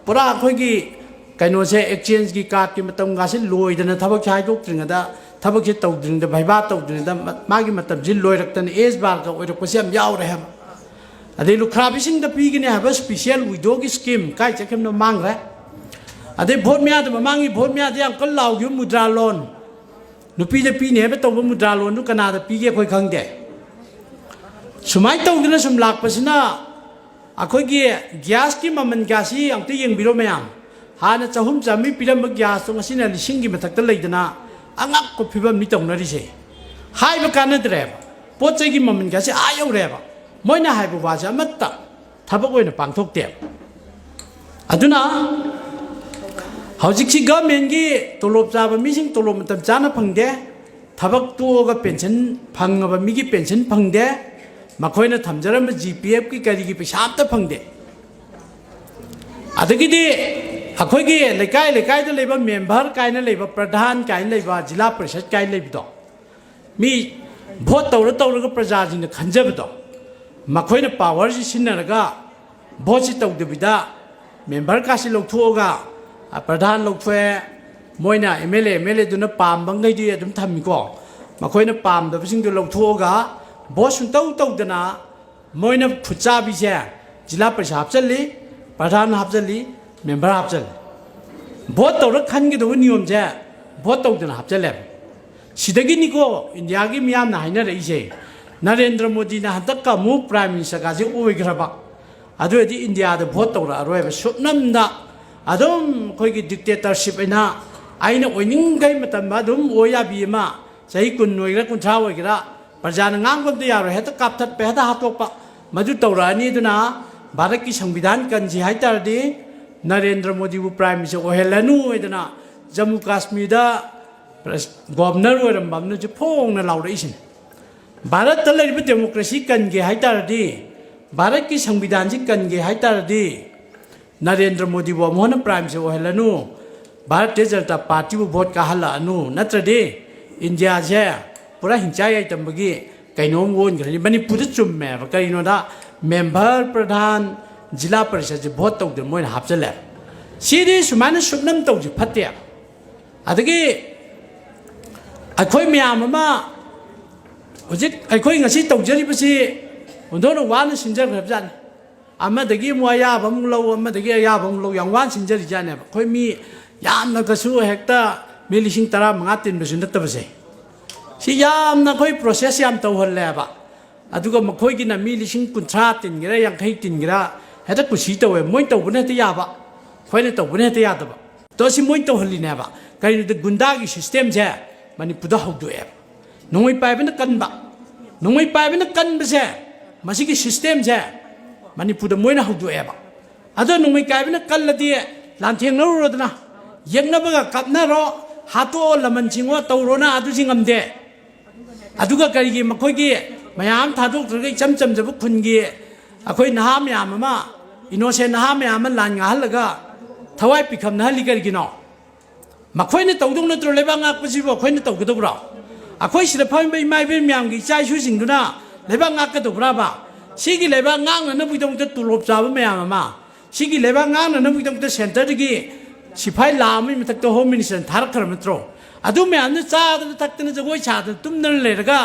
ꯄꯨꯔꯥ ꯑꯩꯈꯣꯏꯒꯤ ꯀꯩꯅꯣꯁꯦ, ꯑꯦꯛꯆꯦꯟꯖꯀꯤ ꯀꯥꯔꯠꯀꯤ ꯃꯇꯝꯒꯥꯁꯦ ꯂꯣꯏꯗꯅ, ꯊꯕꯛꯁꯦ ꯍꯥꯏꯗꯣꯛꯇ꯭ꯔꯤꯉꯩꯗ, ꯊꯕꯛꯁꯦ ꯇꯧꯗ꯭ꯔꯤꯉꯩꯗ, ꯚꯩꯕꯥ ꯇꯧꯗ꯭ꯔꯤꯉꯩꯗ ꯃ-, ꯃꯥꯒꯤ ꯃꯇꯝꯁꯤ ꯂꯣꯏꯔꯛꯇꯅ ꯑꯦꯖ ꯕꯥꯔꯒ ꯑꯣꯏꯔꯛꯄꯁꯦ ꯌꯥꯝ ꯌꯥꯎꯔꯦ ꯍꯥꯏꯕ꯫ ꯑꯗꯩ ꯂꯨꯈ꯭ꯔꯥꯕꯤꯁꯤꯡꯗ ꯄꯤꯒꯅꯤ ꯍꯥꯏꯕ ꯁ꯭ꯄꯤꯁꯦꯜ ꯋꯤꯗꯣꯒꯤ ꯁ꯭ꯀꯤꯝ ꯀꯥꯏ ꯆꯠꯈꯤꯕꯅꯣ, ꯃꯥꯡꯈ꯭ꯔꯦ꯫ ꯑꯗꯩ ꯚꯣꯠ ꯃꯌꯥꯗ, ꯃꯃꯥꯡꯒꯤ ꯚꯣꯠ ꯃꯌꯥꯗ ꯌꯥꯝ ꯀꯟꯅ ꯂꯥꯎꯈꯤꯕ ꯃꯨꯗ꯭ꯔꯥ ꯂꯣꯟ, ꯅꯨꯄꯤꯗ ꯄꯤꯅꯤ ꯍꯥꯏꯕ ꯇꯧꯕ ꯃꯨꯗ꯭ꯔꯥ ꯂꯣꯟꯗꯨ ꯀꯅꯥꯗ ꯄꯤꯒꯦ ꯑꯩꯈꯣꯏ ꯈꯪꯗꯦ꯫ ꯁꯨꯃꯥꯏꯅ ꯇꯧꯗꯅ ꯁꯨꯝ ꯂꯥꯛꯄꯁꯤꯅ ꯑꯩꯈꯣꯏꯒꯤ ꯒ꯭ꯌꯥꯁꯀꯤ ꯃꯃꯜꯒꯥꯁꯤ ꯑꯝꯇ ꯌꯦꯡꯕꯤꯔꯣ ꯃꯌꯥꯝ꯫ ꯍꯥꯟꯅ ꯆꯍꯨꯝ ꯆꯥꯃꯔꯤ ꯄꯤꯔꯝꯕ ꯒ꯭ꯌꯥꯁꯇꯣ ꯉꯁꯤꯅ ꯂꯤꯁꯤꯡꯒꯤ ꯃꯊꯛꯇ ꯂꯩꯗꯅ ꯑꯉꯛꯄ ꯐꯤꯕꯝꯅꯤ ꯇꯧꯅꯔꯤꯁꯦ꯫ ꯍꯥꯏꯕ ꯀꯥꯟꯅꯗ꯭ꯔꯦꯕ꯫ ꯄꯣꯠ ꯆꯩꯒꯤ ꯃꯃꯜꯒꯥꯁꯦ ꯑꯥ ꯌꯧꯔꯦꯕ꯫ ꯃꯣꯏꯅ ꯍꯥꯏꯕ ꯋꯥꯁꯦ ꯑꯃꯠꯇ ꯊꯕꯛ ꯑꯣꯏꯅ ꯄꯥꯡꯊꯣꯛꯇꯦꯕ꯫ ꯑꯗꯨꯅ ꯍꯧꯖꯤꯛꯁꯤ ꯒꯚꯔꯟꯃꯦꯟꯒꯤ ꯇꯣꯂꯣꯞ ꯆꯥꯕ ꯃꯤꯁꯤꯡ ꯇꯣꯂꯣꯞ ꯃꯇꯝ ꯆꯥꯅ ꯐꯪꯗꯦ, ꯊꯕꯛ ꯇꯣꯛꯑꯒ ꯄꯦꯟꯁꯟ ꯐꯪꯉꯕ ꯃꯤꯒꯤ ꯄꯦꯟꯁꯟ ꯐꯪꯗꯦ, ꯃꯈꯣꯏꯅ ꯊꯝꯖꯔꯝꯕ ꯖꯤ ꯄꯤ ꯑꯦꯐꯀꯤ ꯀꯔꯤꯒꯤ ꯄꯩꯁꯥ ꯑꯝꯇ ꯐꯪꯗꯦ꯫ ꯑꯗꯒꯤꯗꯤ ꯑꯩꯈꯣꯏꯒꯤ ꯂꯩꯀꯥꯏ ꯂꯩꯀꯥꯏꯗ ꯂꯩꯕ ꯃꯦꯝꯕꯔ ꯀꯥꯏꯅ ꯂꯩꯕ, ꯄ꯭ꯔꯙꯥꯟ ꯀꯥꯏꯅ ꯂꯩꯕ, ꯖꯤꯂꯥ ꯄꯔꯤꯁꯠ ꯀꯥꯏꯅ ꯂꯩꯕꯗꯣ, ꯃꯤ ꯚꯣꯠ ꯇꯧꯔ ꯇꯧꯔꯒ ꯄ꯭ꯔꯖꯥꯁꯤꯡꯅ ꯈꯟꯖꯕꯗꯣ, ꯃꯈꯣꯏꯅ ꯄꯥꯋꯔꯁꯤ ꯁꯤꯖꯤꯟꯅꯔꯒ ꯚꯣꯠꯁꯤ ꯇꯧꯗꯕꯤꯗ ꯃꯦꯝꯕꯔ ꯀꯥꯔꯗꯁꯤ ꯂꯧꯊꯣꯛꯑꯒ, ꯑ, ꯄ꯭ꯔꯙꯥꯟ ꯂꯧꯊꯣꯛꯑꯦ, ꯃꯣꯏꯅ M L A, M L ꯑꯦꯗꯨꯅ ꯄꯥꯝꯕꯈꯩꯗꯤ ꯑꯗꯨꯝ ꯊꯝꯃꯤꯀꯣ, ꯃꯈꯣꯏꯅ ꯄꯥꯝꯗꯕꯁꯤꯡꯗꯨ ꯂꯧꯊꯣꯛꯑꯒ ꯚꯣꯠ ꯁꯨꯡꯇꯧ ꯇꯧꯗꯅ ꯃꯣꯏꯅ ꯈꯨꯠꯆꯥꯕꯤꯁꯦ ꯖꯤꯂꯥ ꯄꯔꯤꯁꯥ ꯍꯥꯞꯆꯜꯂꯤ, ꯄ꯭ꯔꯙꯥꯟ ꯍꯥꯞꯆꯜꯂꯤ, ꯃꯦꯝꯕꯔ ꯍꯥꯞꯆꯜꯂꯤ꯫ ꯚꯣꯠ ꯇꯧꯔ ꯈꯟꯒꯗꯧꯕ ꯅꯤꯌꯣꯝꯁꯦ ꯚꯣꯠ ꯇꯧꯗꯅ ꯍꯥꯞꯆꯜꯂꯦꯕ꯫ ꯁꯤꯗꯒꯤꯅꯤꯀꯣ ꯏꯟꯗꯤꯌꯥꯒꯤ ꯃꯤꯌꯥꯝꯅ ꯍꯥꯏꯅꯔꯛꯏꯁꯦ, ꯅꯔꯦꯟꯗ꯭ꯔ ꯃꯣꯗꯤꯅ ꯍꯟꯗꯛꯀ ꯑꯃꯨꯛ ꯄ꯭ꯔꯥꯏꯝ ꯃꯤꯅꯤꯁꯇꯔꯒꯥꯁꯦ ꯑꯣꯏꯈ꯭ꯔꯕ, ꯑꯗꯨ ꯑꯣꯏꯔꯗꯤ ꯏꯟꯗꯤꯌꯥꯗ ꯚꯣꯠ ꯇꯧꯔꯛꯑꯔꯣꯏꯕ꯫ ꯁꯨꯞꯅꯝꯗ ꯑꯗꯨꯝ ꯑꯩꯈꯣꯏꯒꯤ ꯗꯤꯛꯇꯦꯇꯔꯁꯤꯞ ꯍꯥꯏꯅ, ꯑꯩꯅ ꯑꯣꯏꯅꯤꯡꯈꯩ ꯃꯇꯝꯗ ꯑꯗꯨꯝ ꯑꯣꯏ ꯌꯥꯕꯤ ꯑꯃ, ꯆꯍꯤ ꯀꯨꯟ ꯑꯣꯏꯒꯦꯔꯥ, ꯀꯨꯟꯊ꯭ꯔꯥ ꯑꯣꯏꯒꯦꯔꯥ, ꯄ꯭ꯔꯖꯥꯅ ꯉꯥꯡꯕ ꯑꯝꯇ ꯌꯥꯔꯣꯏ, ꯍꯦꯛꯇ ꯀꯥꯞꯊꯠꯄ, ꯍꯦꯛꯇ ꯍꯥꯠꯇꯣꯛꯄ, ꯃꯗꯨ ꯇꯧꯔꯛꯑꯅꯤ꯫ ꯑꯗꯨꯅ ꯚꯥꯔꯠꯀꯤ ꯁꯪꯕꯤꯙꯥꯟ ꯀꯟꯁꯤ ꯍꯥꯏ ꯇꯥꯔꯗꯤ ꯅꯔꯦꯟꯗ꯭ꯔ ꯃꯣꯗꯤꯕꯨ ꯄ꯭ꯔꯥꯏꯝ ꯃꯤꯅꯤꯁꯇꯔ ꯑꯣꯏꯍꯜꯂꯅꯨ ꯍꯥꯏꯗꯅ ꯖꯝꯃꯨ ꯀꯥꯁꯃꯤꯔꯗ ꯄ꯭ꯔꯦꯁ-, ꯒꯣꯚꯔꯅꯔ ꯑꯣꯏꯔꯝꯕ ꯑꯃꯅꯁꯨ ꯐꯣꯡꯅ ꯂꯥꯎꯔꯛꯏꯁꯤꯅꯤ꯫ ꯚꯥꯔꯠꯇ ꯂꯩꯔꯤꯕ ꯗꯦꯃꯣꯀ꯭ꯔꯦꯁꯤ ꯀꯟꯒꯦ ꯍꯥꯏ ꯇꯥꯔꯗꯤ, ꯚꯥꯔꯠꯀꯤ ꯁꯪꯕꯤꯙꯥꯟꯁꯤ ꯀꯟꯒꯦ ꯍꯥꯏ ꯇꯥꯔꯗꯤ, ꯅꯔꯦꯟꯗ꯭ꯔ ꯃꯣꯗꯤꯕꯨ ꯑꯃꯨꯛ ꯍꯟꯅ prime minister ꯑꯣꯏꯍꯜꯂꯅꯨ, Bharatiya Janata ꯄꯥꯔꯇꯤꯕꯨ vote ꯀꯥꯍꯜꯂꯛꯑꯅꯨ, ꯅꯠꯇ꯭ꯔꯗꯤ ꯏꯟꯗꯤꯌꯥꯁꯦ ꯄꯨꯔꯥ ꯍꯤꯡꯆꯥꯏ ꯌꯥꯏꯇꯝꯕꯒꯤ ꯀꯩꯅꯣꯝ ꯑꯣꯟꯈ꯭ꯔꯅꯤ꯫ ꯃꯅꯤꯄꯨꯔꯗ ꯆꯨꯝꯃꯦꯕ꯫ ꯀꯔꯤꯅꯣꯗ, ꯃꯦꯝꯕꯔ, ꯄ꯭ꯔꯙꯥꯟ, ꯖꯤꯂꯥ ꯄꯔꯤꯁꯠꯁꯦ ꯚꯣꯠ ꯇꯧꯗꯅ ꯃꯣꯏꯅ ꯍꯥꯞꯆꯜꯂꯦ꯫ ꯁꯤꯗꯤ ꯁꯨꯃꯥꯏꯅ ꯁꯨꯞꯅꯝ ꯇꯧꯁꯤ ꯐꯠꯇꯦ꯫ ꯑꯗꯒꯤ ꯑꯩꯈꯣꯏ ꯃꯌꯥꯝ ꯑꯃ ꯍꯧꯖꯤꯛ ꯑꯩꯈꯣꯏ ꯉꯁꯤ ꯇꯧꯖꯔꯤꯕꯁꯤ ꯑꯣꯟꯊꯣꯛꯅ ꯋꯥꯅ ꯁꯤꯟꯖꯈ꯭ꯔꯕꯖꯥꯠꯅꯤ꯫ ꯑꯃꯗꯒꯤ ꯑꯃꯨꯛ ꯑꯌꯥꯕ ꯑꯃꯨꯛ ꯂꯧ, ꯑꯃꯗꯒꯤ ꯑꯌꯥꯕ ꯑꯃꯨꯛ ꯂꯧ, ꯌꯥꯝ ꯋꯥꯅ ꯁꯤꯟꯖꯔꯤꯖꯥꯠꯅꯦꯕ꯫ ꯑꯩꯈꯣꯏ ꯃꯤ ꯌꯥꯝꯅ ꯀꯩꯁꯨ ꯍꯦꯛꯇ ꯃꯤ ꯂꯤꯁꯤꯡ ꯇꯔꯥ ꯃꯉꯥ ꯇꯤꯟꯕꯁꯨ ꯅꯠꯇꯕꯁꯦ꯫ ꯁꯤ ꯌꯥꯝꯅ ꯑꯩꯈꯣꯏ ꯄ꯭ꯔꯣꯁꯦꯁ ꯌꯥꯝ ꯇꯧꯍꯜꯂꯦꯕ꯫ ꯑꯗꯨꯒ ꯃꯈꯣꯏꯒꯤꯅ ꯃꯤ ꯂꯤꯁꯤꯡ ꯀꯨꯟꯊ꯭ꯔꯥ ꯇꯤꯟꯒꯦꯔꯥ, ꯌꯥꯡꯈꯩ ꯇꯤꯟꯒꯦꯔꯥ, ꯍꯦꯛꯇ ꯀꯨꯁꯤ ꯇꯧꯋꯦ꯫ ꯃꯣꯏꯅ ꯇꯧꯕꯅ ꯍꯦꯛꯇ ꯌꯥꯕ, ꯑꯩꯈꯣꯏꯅ ꯇꯧꯕꯅ ꯍꯦꯛꯇ ꯌꯥꯗꯕ꯫ ꯑꯗꯣ ꯁꯤ ꯃꯣꯏꯅ ꯇꯧꯍꯜꯂꯤꯅꯦꯕ꯫ ꯀꯩꯅꯣꯗ ꯒꯨꯟꯗꯥꯒꯤ ꯁꯤꯁꯇꯦꯝꯁꯦ ꯃꯅꯤꯄꯨꯔꯗ ꯍꯧꯗꯣꯛꯑꯦꯕ꯫ ꯅꯣꯡꯃꯩ ꯄꯥꯏꯕꯅ ꯀꯟꯕ, ꯅꯣꯡꯃꯩ ꯄꯥꯏꯕꯅ ꯀꯟꯕꯁꯦ, ꯃꯁꯤꯒꯤ ꯁꯤꯁꯇꯦꯝꯁꯦ ꯃꯅꯤꯄꯨꯔꯗ ꯃꯣꯏꯅ ꯍꯧꯗꯣꯛꯑꯦꯕ꯫ ꯑꯗꯣ ꯅꯣꯡꯃꯩ ꯀꯥꯏꯕꯅ ꯀꯜꯂꯗꯤ ꯂꯥꯟꯊꯦꯡꯅꯔꯨꯔꯣꯗꯅ, ꯌꯦꯛꯅꯕꯒ ꯀꯥꯞꯅꯔꯣ, ꯍꯥꯠꯇꯣꯛꯑꯣ, ꯂꯃꯟ ꯆꯤꯡꯉꯣ ꯇꯧꯔꯣꯅ ꯑꯗꯨꯁꯤ ꯉꯝꯗꯦ꯫ ꯑꯗꯨꯒ ꯀꯔꯤꯒꯤ ꯃꯈꯣꯏꯒꯤ ꯃꯌꯥꯝ ꯊꯥꯗꯣꯛꯇ꯭ꯔꯒ ꯏꯆꯝ ꯆꯝꯖꯕ ꯈꯨꯟꯒꯤ ꯑꯩꯈꯣꯏ ꯅꯍꯥ ꯃꯌꯥꯝ ꯑꯃ, ꯏꯅꯣꯁꯦꯟ ꯅꯍꯥ ꯃꯌꯥꯝ ꯑꯃ ꯂꯥꯟ ꯉꯥꯍꯜꯂꯒ ꯊꯋꯥꯏ ꯄꯤꯈꯝꯅꯍꯜꯂꯤ ꯀꯔꯤꯒꯤꯅꯣ? ꯃꯈꯣꯏꯅ ꯇꯧꯗꯧ ꯅꯠꯇ꯭ꯔꯣ ꯂꯩꯕꯥꯛ ꯉꯥꯛꯄꯁꯤꯕꯨ? ꯑꯩꯈꯣꯏꯅ ꯇꯧꯒꯗꯧꯕ꯭ꯔꯣ? ꯑꯩꯈꯣꯏ ꯁꯤꯗ ꯐꯝꯃꯤꯕ ꯏꯃꯥ ꯏꯕꯦꯟ ꯃꯌꯥꯝꯒꯤ ꯏꯆꯥ ꯏꯁꯨꯁꯤꯡꯗꯨꯅ ꯂꯩꯕꯥꯛ ꯉꯥꯛꯀꯗꯧꯕ꯭ꯔꯥꯕ? ꯁꯤꯒꯤ ꯂꯩꯕꯥꯛ ꯉꯥꯛꯅꯅꯕꯒꯤꯗꯃꯛꯇ ꯇꯣꯂꯣꯞ ꯆꯥꯕ ꯃꯌꯥꯝ ꯑꯃ, ꯁꯤꯒꯤ ꯂꯩꯕꯥꯛ ꯉꯥꯛꯅꯅꯕꯒꯤꯗꯃꯛꯇ ꯁꯦꯟꯇꯔꯗꯒꯤ ꯁꯤꯐꯥꯏ ꯂꯥꯈ ꯑꯃꯒꯤ ꯃꯊꯛꯇ ꯍꯣꯝ ꯃꯤꯅꯤꯁꯇꯔꯅ ꯊꯥꯔꯛꯈ꯭ꯔꯕ ꯅꯠꯇ꯭ꯔꯣ? ꯑꯗꯨ ꯃꯌꯥꯝꯗꯨ ꯆꯥꯗꯅ ꯊꯛꯇꯅ ꯖꯒꯣꯏ ꯁꯥꯗꯅ ꯇꯨꯝꯗꯅ ꯂꯩꯔꯒ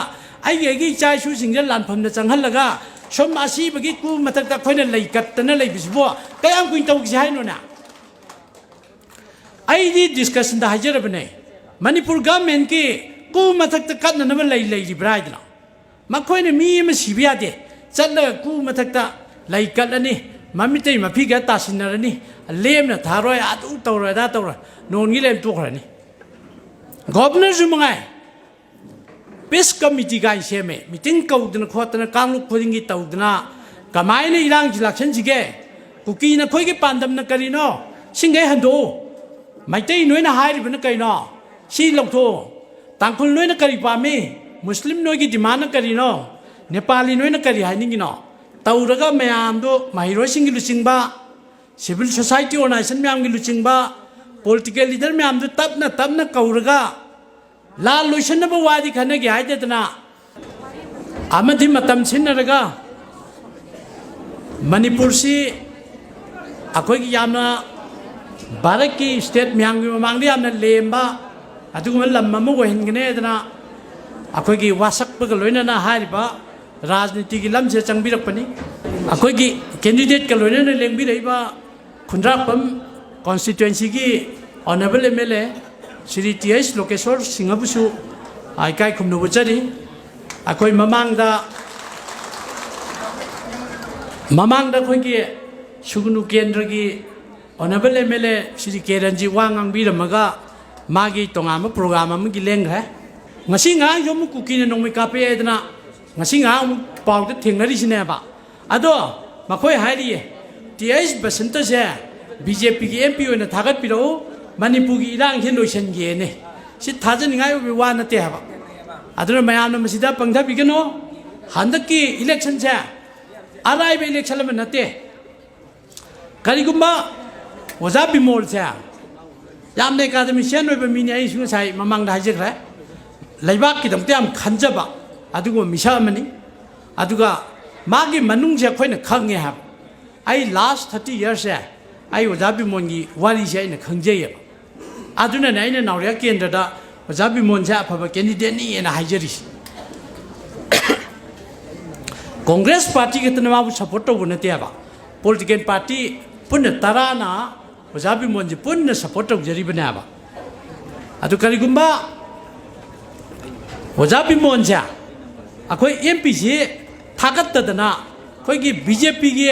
ꯑꯩꯒꯤ ꯑꯩꯒꯤ ꯏꯆꯥ ꯏꯁꯨꯁꯤꯡꯁꯦ ꯂꯥꯟꯐꯝꯗ ꯆꯪꯍꯜꯂꯒ ꯁꯨꯝ ꯑꯁꯤꯕꯒꯤ ꯀꯨ ꯃꯊꯛꯇ ꯑꯩꯈꯣꯏꯅ ꯂꯩ ꯀꯠꯇꯅ ꯂꯩꯕꯁꯤꯕꯨ ꯀꯌꯥꯝ ꯀꯨꯏꯅ ꯇꯧꯈꯤꯁꯦ ꯍꯥꯏꯅꯣꯅꯦ? ꯑꯩꯗꯤ ꯗꯤꯁꯀꯁꯟꯗ ꯍꯥꯏꯖꯔꯕꯅꯦ, ꯃꯅꯤꯄꯨꯔ ꯒꯃꯦꯟꯀꯤ ꯀꯨ ꯃꯊꯛꯇ ꯀꯠꯅꯅꯕ ꯂꯩ ꯂꯩꯔꯤꯕ꯭ꯔꯥ ꯍꯥꯏꯗꯅ꯫ ꯃꯈꯣꯏꯅ ꯃꯤ ꯑꯃ ꯁꯤꯕ ꯌꯥꯗꯦ, ꯆꯠꯂꯒ ꯀꯨ ꯃꯊꯛꯇ ꯂꯩ ꯀꯠꯂꯅꯤ, ꯃꯃꯤꯠꯇꯩ ꯃꯐꯤꯒ ꯇꯥꯁꯤꯟꯅꯔꯅꯤ, ꯂꯦꯝꯅ ꯊꯥꯔꯣꯏ, ꯑꯗꯨ ꯇꯧꯔꯣꯏ, ꯑꯗꯥ ꯇꯧꯔꯣꯏ, ꯅꯣꯟꯒꯤ ꯂꯩꯔꯝ ꯇꯣꯛꯈ꯭ꯔꯅꯤ꯫ ꯒꯣꯚꯔꯅꯔꯁꯨ ꯃꯉꯥꯏ, ꯄꯤꯁ ꯀꯃꯤꯇꯤ ꯀꯥꯏꯅ ꯁꯦꯝꯃꯦ, ꯃꯤꯇꯤꯡ ꯀꯧꯗꯅ ꯈꯣꯠꯇꯅ ꯀꯥꯡꯂꯨꯞ ꯈꯨꯗꯤꯡꯒꯤ ꯇꯧꯗꯅ, ꯀꯃꯥꯏꯅ ꯏꯔꯥꯡꯁꯤ ꯂꯥꯛꯁꯟꯁꯤꯒꯦ? ꯀꯨꯀꯤ ꯅꯈꯣꯏꯒꯤ ꯄꯥꯟꯗꯝꯅ ꯀꯔꯤꯅꯣ? ꯁꯤꯡꯈꯩ ꯍꯟꯗꯣꯛꯎ꯫ ꯃꯩꯇꯩ ꯅꯣꯏꯅ ꯍꯥꯏꯔꯤꯕꯅ ꯀꯩꯅꯣ? ꯁꯤ ꯂꯧꯊꯣꯛꯑꯣ꯫ ꯇꯥꯡꯈꯨꯜ ꯅꯣꯏꯅ ꯀꯔꯤ ꯄꯥꯝꯃꯤ? ꯃꯨꯁꯂꯤꯝ ꯅꯣꯏꯒꯤ ꯗꯤꯃꯥꯟꯅ ꯀꯔꯤꯅꯣ? ꯅꯦꯄꯥꯂꯤ ꯅꯣꯏꯅ ꯀꯔꯤ ꯍꯥꯏꯅꯤꯡꯉꯤꯅꯣ? ꯇꯧꯔꯒ ꯃꯌꯥꯝꯗꯣ, ꯃꯍꯩꯔꯣꯏꯁꯤꯡꯒꯤ ꯂꯨꯆꯤꯡꯕ, ꯁꯤꯚꯤꯜ ꯁꯣꯁꯥꯏꯇꯤ ꯑꯣꯔꯒꯅꯥꯏꯖꯦꯁꯟ ꯃꯌꯥꯝꯒꯤ ꯂꯨꯆꯤꯡꯕ, ꯄꯣꯂꯤꯇꯤꯀꯦꯜ ꯂꯤꯗꯔ ꯃꯌꯥꯝꯗꯨ ꯇꯞꯅ ꯇꯞꯅ ꯀꯧꯔꯒ, ꯂꯥꯜ ꯂꯣꯏꯁꯟꯅꯕ ꯋꯥꯗꯤ ꯈꯟꯅꯒꯦ ꯍꯥꯏꯗꯗꯅ, ꯑꯃꯗꯤ ꯃꯇꯝ ꯁꯤꯟꯅꯔꯒ ꯃꯅꯤꯄꯨꯔꯁꯤ ꯑꯩꯈꯣꯏꯒꯤ ꯌꯥꯝꯅ ꯚꯥꯔꯠꯀꯤ ꯁ꯭ꯇꯦꯠ ꯃꯌꯥꯝꯒꯤ ꯃꯃꯥꯡꯗ ꯌꯥꯝꯅ ꯂꯦꯝꯕ ꯑꯗꯨꯒꯨꯝꯕ ꯂꯝ ꯑꯃ ꯑꯣꯏꯍꯟꯒꯅꯤ ꯍꯥꯏꯗꯅ ꯑꯩꯈꯣꯏꯒꯤ ꯋꯥꯁꯛꯄꯒ ꯂꯣꯏꯅꯅ ꯍꯥꯏꯔꯤꯕ ꯔꯥꯖꯅꯤꯇꯤꯒꯤ ꯂꯝꯁꯦ ꯆꯪꯕꯤꯔꯛꯄꯅꯤ꯫ ꯑꯩꯈꯣꯏꯒꯤ ꯀꯦꯟꯗꯤꯗꯦꯠꯀ ꯂꯣꯏꯅꯅ ꯂꯦꯡꯕꯤꯔꯛꯏꯕ ꯈꯨꯟꯗ꯭ꯔꯥꯛꯄꯝ ꯀꯣꯟꯁꯇꯤꯇ꯭ꯋꯦꯟꯁꯤꯒꯤ honourable M L A Shri T H Lokeshwar ꯁꯤꯡꯍꯕꯨꯁꯨ ꯏꯀꯥꯏ ꯈꯨꯝꯅꯕ ꯎꯠꯆꯔꯤ꯫ ꯑꯩꯈꯣꯏ ꯃꯃꯥꯡꯗ, ꯃꯃꯥꯡꯗ ꯑꯩꯈꯣꯏꯒꯤ ꯁꯨꯒꯅꯨ ꯀꯦꯟꯗ꯭ꯔꯒꯤ honourable M L A Shri ꯀꯦꯔꯟꯖꯤ ꯋꯥ ꯉꯥꯡꯕꯤꯔꯝꯃꯒ ꯃꯥꯒꯤ ꯇꯣꯉꯥꯟꯕ ꯄ꯭ꯔꯣꯒ꯭ꯔꯥꯝ ꯑꯃꯒꯤ ꯂꯦꯡꯈ꯭ꯔꯦ꯫ ꯉꯁꯤ ꯉꯔꯥꯡꯁꯨ ꯑꯃꯨꯛ ꯀꯨꯀꯤꯅ ꯅꯣꯡꯃꯩ ꯀꯥꯞꯄꯛꯑꯦ ꯍꯥꯏꯗꯅ ꯉꯁꯤ ꯉꯔꯥꯡ ꯑꯃꯨꯛ ꯄꯥꯎꯗ ꯊꯦꯡꯅꯔꯤꯁꯤꯅꯦꯕ꯫ ꯑꯗꯣ ꯃꯈꯣꯏ ꯍꯥꯏꯔꯤꯌꯦ, "ꯇꯤ ꯑꯩꯆ ꯕꯁꯟꯇꯁꯦ ꯕꯤ ꯖꯦ ꯄꯤꯒꯤ ꯑꯦꯝ ꯄꯤ ꯑꯣꯏꯅ ꯊꯥꯒꯠꯄꯤꯔꯛꯎ, ꯃꯅꯤꯄꯨꯔꯒꯤ ꯏꯔꯥꯡꯁꯦ ꯂꯣꯏꯁꯤꯟꯒꯦꯅꯦ"꯫ ꯁꯤ ꯊꯥꯖꯅꯤꯡꯉꯥꯏ ꯑꯣꯏꯕ ꯋꯥ ꯅꯠꯇꯦ ꯍꯥꯏꯕ꯫ ꯑꯗꯨꯅ ꯃꯌꯥꯝꯅ ꯃꯁꯤꯗ ꯄꯪꯊꯕꯤꯒꯅꯨ꯫ ꯍꯟꯗꯛꯀꯤ ꯏꯂꯦꯛꯁꯟꯁꯦ ꯑꯔꯥꯏꯕ ꯏꯂꯦꯛꯁꯟ ꯑꯃ ꯅꯠꯇꯦ꯫ ꯀꯔꯤꯒꯨꯝꯕ ꯑꯣꯖꯥ ꯕꯤꯃꯣꯜꯁꯦ ꯌꯥꯝꯅ ꯑꯦꯀꯥꯗꯃꯤꯁꯤꯌꯥꯟ ꯑꯣꯏꯕ ꯃꯤꯅꯤ, ꯑꯩꯁꯨ ꯉꯁꯥꯏ ꯃꯃꯥꯡꯗ ꯍꯥꯏꯖꯈ꯭ꯔꯦ, ꯂꯩꯕꯥꯛꯀꯤꯗꯃꯛꯇ ꯌꯥꯝ ꯈꯟꯖꯕ ꯑꯗꯨꯒꯨꯝꯕ ꯃꯤꯁꯛ ꯑꯃꯅꯤ꯫ ꯑꯗꯨꯒ ꯃꯥꯒꯤ ꯃꯅꯨꯡꯁꯦ ꯑꯩꯈꯣꯏꯅ ꯈꯪꯉꯦ ꯍꯥꯏꯕ꯫ ꯑꯩ ꯂꯥꯁ ꯊꯥꯔꯇꯤ ꯌꯔꯁꯁꯦ ꯑꯩ ꯑꯣꯖꯥ ꯕꯤꯃꯣꯜꯒꯤ ꯋꯥꯔꯤꯁꯦ ꯑꯩꯅ ꯈꯪꯖꯩꯌꯦꯕ꯫ ꯑꯗꯨꯅꯅꯦ ꯑꯩꯅ ꯅꯥꯎꯔꯤꯌꯥ ꯀꯦꯟꯗ꯭ꯔꯗ ꯑꯣꯖꯥ ꯕꯤꯃꯣꯜꯁꯦ ꯑꯐꯕ ꯀꯦꯟꯗꯤꯗꯦꯠꯅꯤꯅ ꯍꯥꯏꯖꯔꯤꯁꯦ꯫ ꯀꯣꯡꯒ꯭ꯔꯦꯁ ꯄꯥꯔꯇꯤ ꯈꯛꯇꯅ ꯃꯥꯕꯨ ꯁꯄꯣꯔꯠ ꯇꯧꯕ ꯅꯠꯇꯦꯕ, ꯄꯣꯂꯤꯇꯤꯀꯦꯜ ꯄꯥꯔꯇꯤ ꯄꯨꯟꯅ ꯇꯔꯥꯅ ꯑꯣꯖꯥ ꯕꯤꯃꯣꯜꯁꯦ ꯄꯨꯟꯅ ꯁꯄꯣꯔꯠ ꯇꯧꯖꯔꯤꯕꯅꯦꯕ꯫ ꯑꯗꯨ ꯀꯔꯤꯒꯨꯝꯕ ꯑꯣꯖꯥ ꯕꯤꯃꯣꯜꯁꯦ ꯑꯩꯈꯣꯏ ꯑꯦꯝ ꯄꯤꯁꯤ ꯊꯥꯒꯠꯇꯗꯅ ꯑꯩꯈꯣꯏꯒꯤ ꯕꯤ ꯖꯦ ꯄꯤꯒꯤ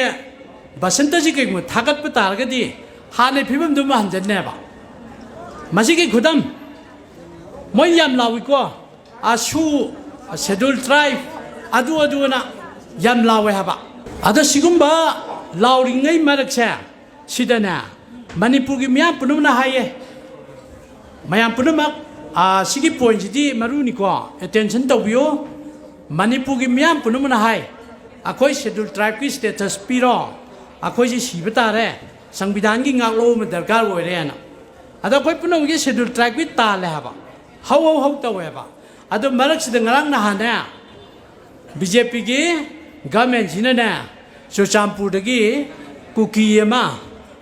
ꯕꯁꯟꯇꯁꯤ ꯀꯩꯒꯨꯝꯕ ꯊꯥꯒꯠꯄ ꯇꯥꯔꯒꯗꯤ ꯍꯥꯟꯅꯩ ꯐꯤꯕꯝꯗꯨ ꯑꯃ ꯍꯟꯖꯟꯅꯦꯕ꯫ ꯃꯁꯤꯒꯤ ꯈꯨꯗꯝ, ꯃꯣꯏ ꯌꯥꯝ ꯂꯥꯎꯏꯀꯣ, "ꯑꯁꯨ, ꯁꯦꯗꯨꯜ ꯇ꯭ꯔꯥꯏꯕ, ꯑꯗꯨ ꯑꯗꯨꯅ" ꯌꯥꯝ ꯂꯥꯎꯋꯦ ꯍꯥꯏꯕ꯫ ꯑꯗꯣ ꯁꯤꯒꯨꯝꯕ ꯂꯥꯎꯔꯤꯉꯩ ꯃꯔꯛꯁꯦ ꯁꯤꯗꯅꯦ ꯃꯅꯤꯄꯨꯔꯒꯤ ꯃꯤꯌꯥꯝ ꯄꯨꯝꯅꯃꯛꯅ ꯍꯥꯏꯌꯦ, ꯃꯌꯥꯝ ꯄꯨꯝꯅꯃꯛ, ꯑꯥ, ꯁꯤꯒꯤ ꯄꯣꯏꯟꯁꯤꯗꯤ ꯃꯔꯨꯅꯤꯀꯣ, ꯑꯦꯇꯦꯟꯁꯟ ꯇꯧꯕꯤꯌꯨ꯫ ꯃꯅꯤꯄꯨꯔꯒꯤ ꯃꯤꯌꯥꯝ ꯄꯨꯝꯅꯃꯛꯅ ꯍꯥꯏ, ꯑꯩꯈꯣꯏ ꯁꯦꯗꯨꯜ ꯇ꯭ꯔꯥꯏꯕꯀꯤ ꯁ꯭ꯇꯦꯇꯁ ꯄꯤꯔꯣ, ꯑꯩꯈꯣꯏꯁꯦ ꯁꯤꯕ ꯇꯥꯔꯦ, ꯁꯪꯕꯤꯙꯥꯟꯒꯤ ꯉꯥꯛꯂꯧ ꯑꯃ ꯗꯔꯀꯥꯔ ꯑꯣꯏꯔꯦꯅ꯫ ꯑꯗꯣ ꯑꯩꯈꯣꯏ ꯄꯨꯝꯅꯃꯛꯀꯤ ꯁꯦꯗꯨꯜ ꯇ꯭ꯔꯥꯏꯕꯀꯤ ꯇꯥꯜꯂꯦ ꯍꯥꯏꯕ, ꯍꯧ ꯍꯧ ꯍꯧ ꯇꯧꯋꯦꯕ꯫ ꯑꯗꯣ ꯃꯔꯛꯁꯤꯗ ꯉꯔꯥꯡ ꯅꯍꯥꯟꯅꯦ, ꯕꯤ ꯖꯦ ꯄꯤꯒꯤ ꯒꯃꯦꯟꯁꯤꯅꯅꯦ, ꯆꯨꯔꯆꯥꯟꯄꯨꯔꯗꯒꯤ ꯀꯨꯀꯤ ꯑꯃ,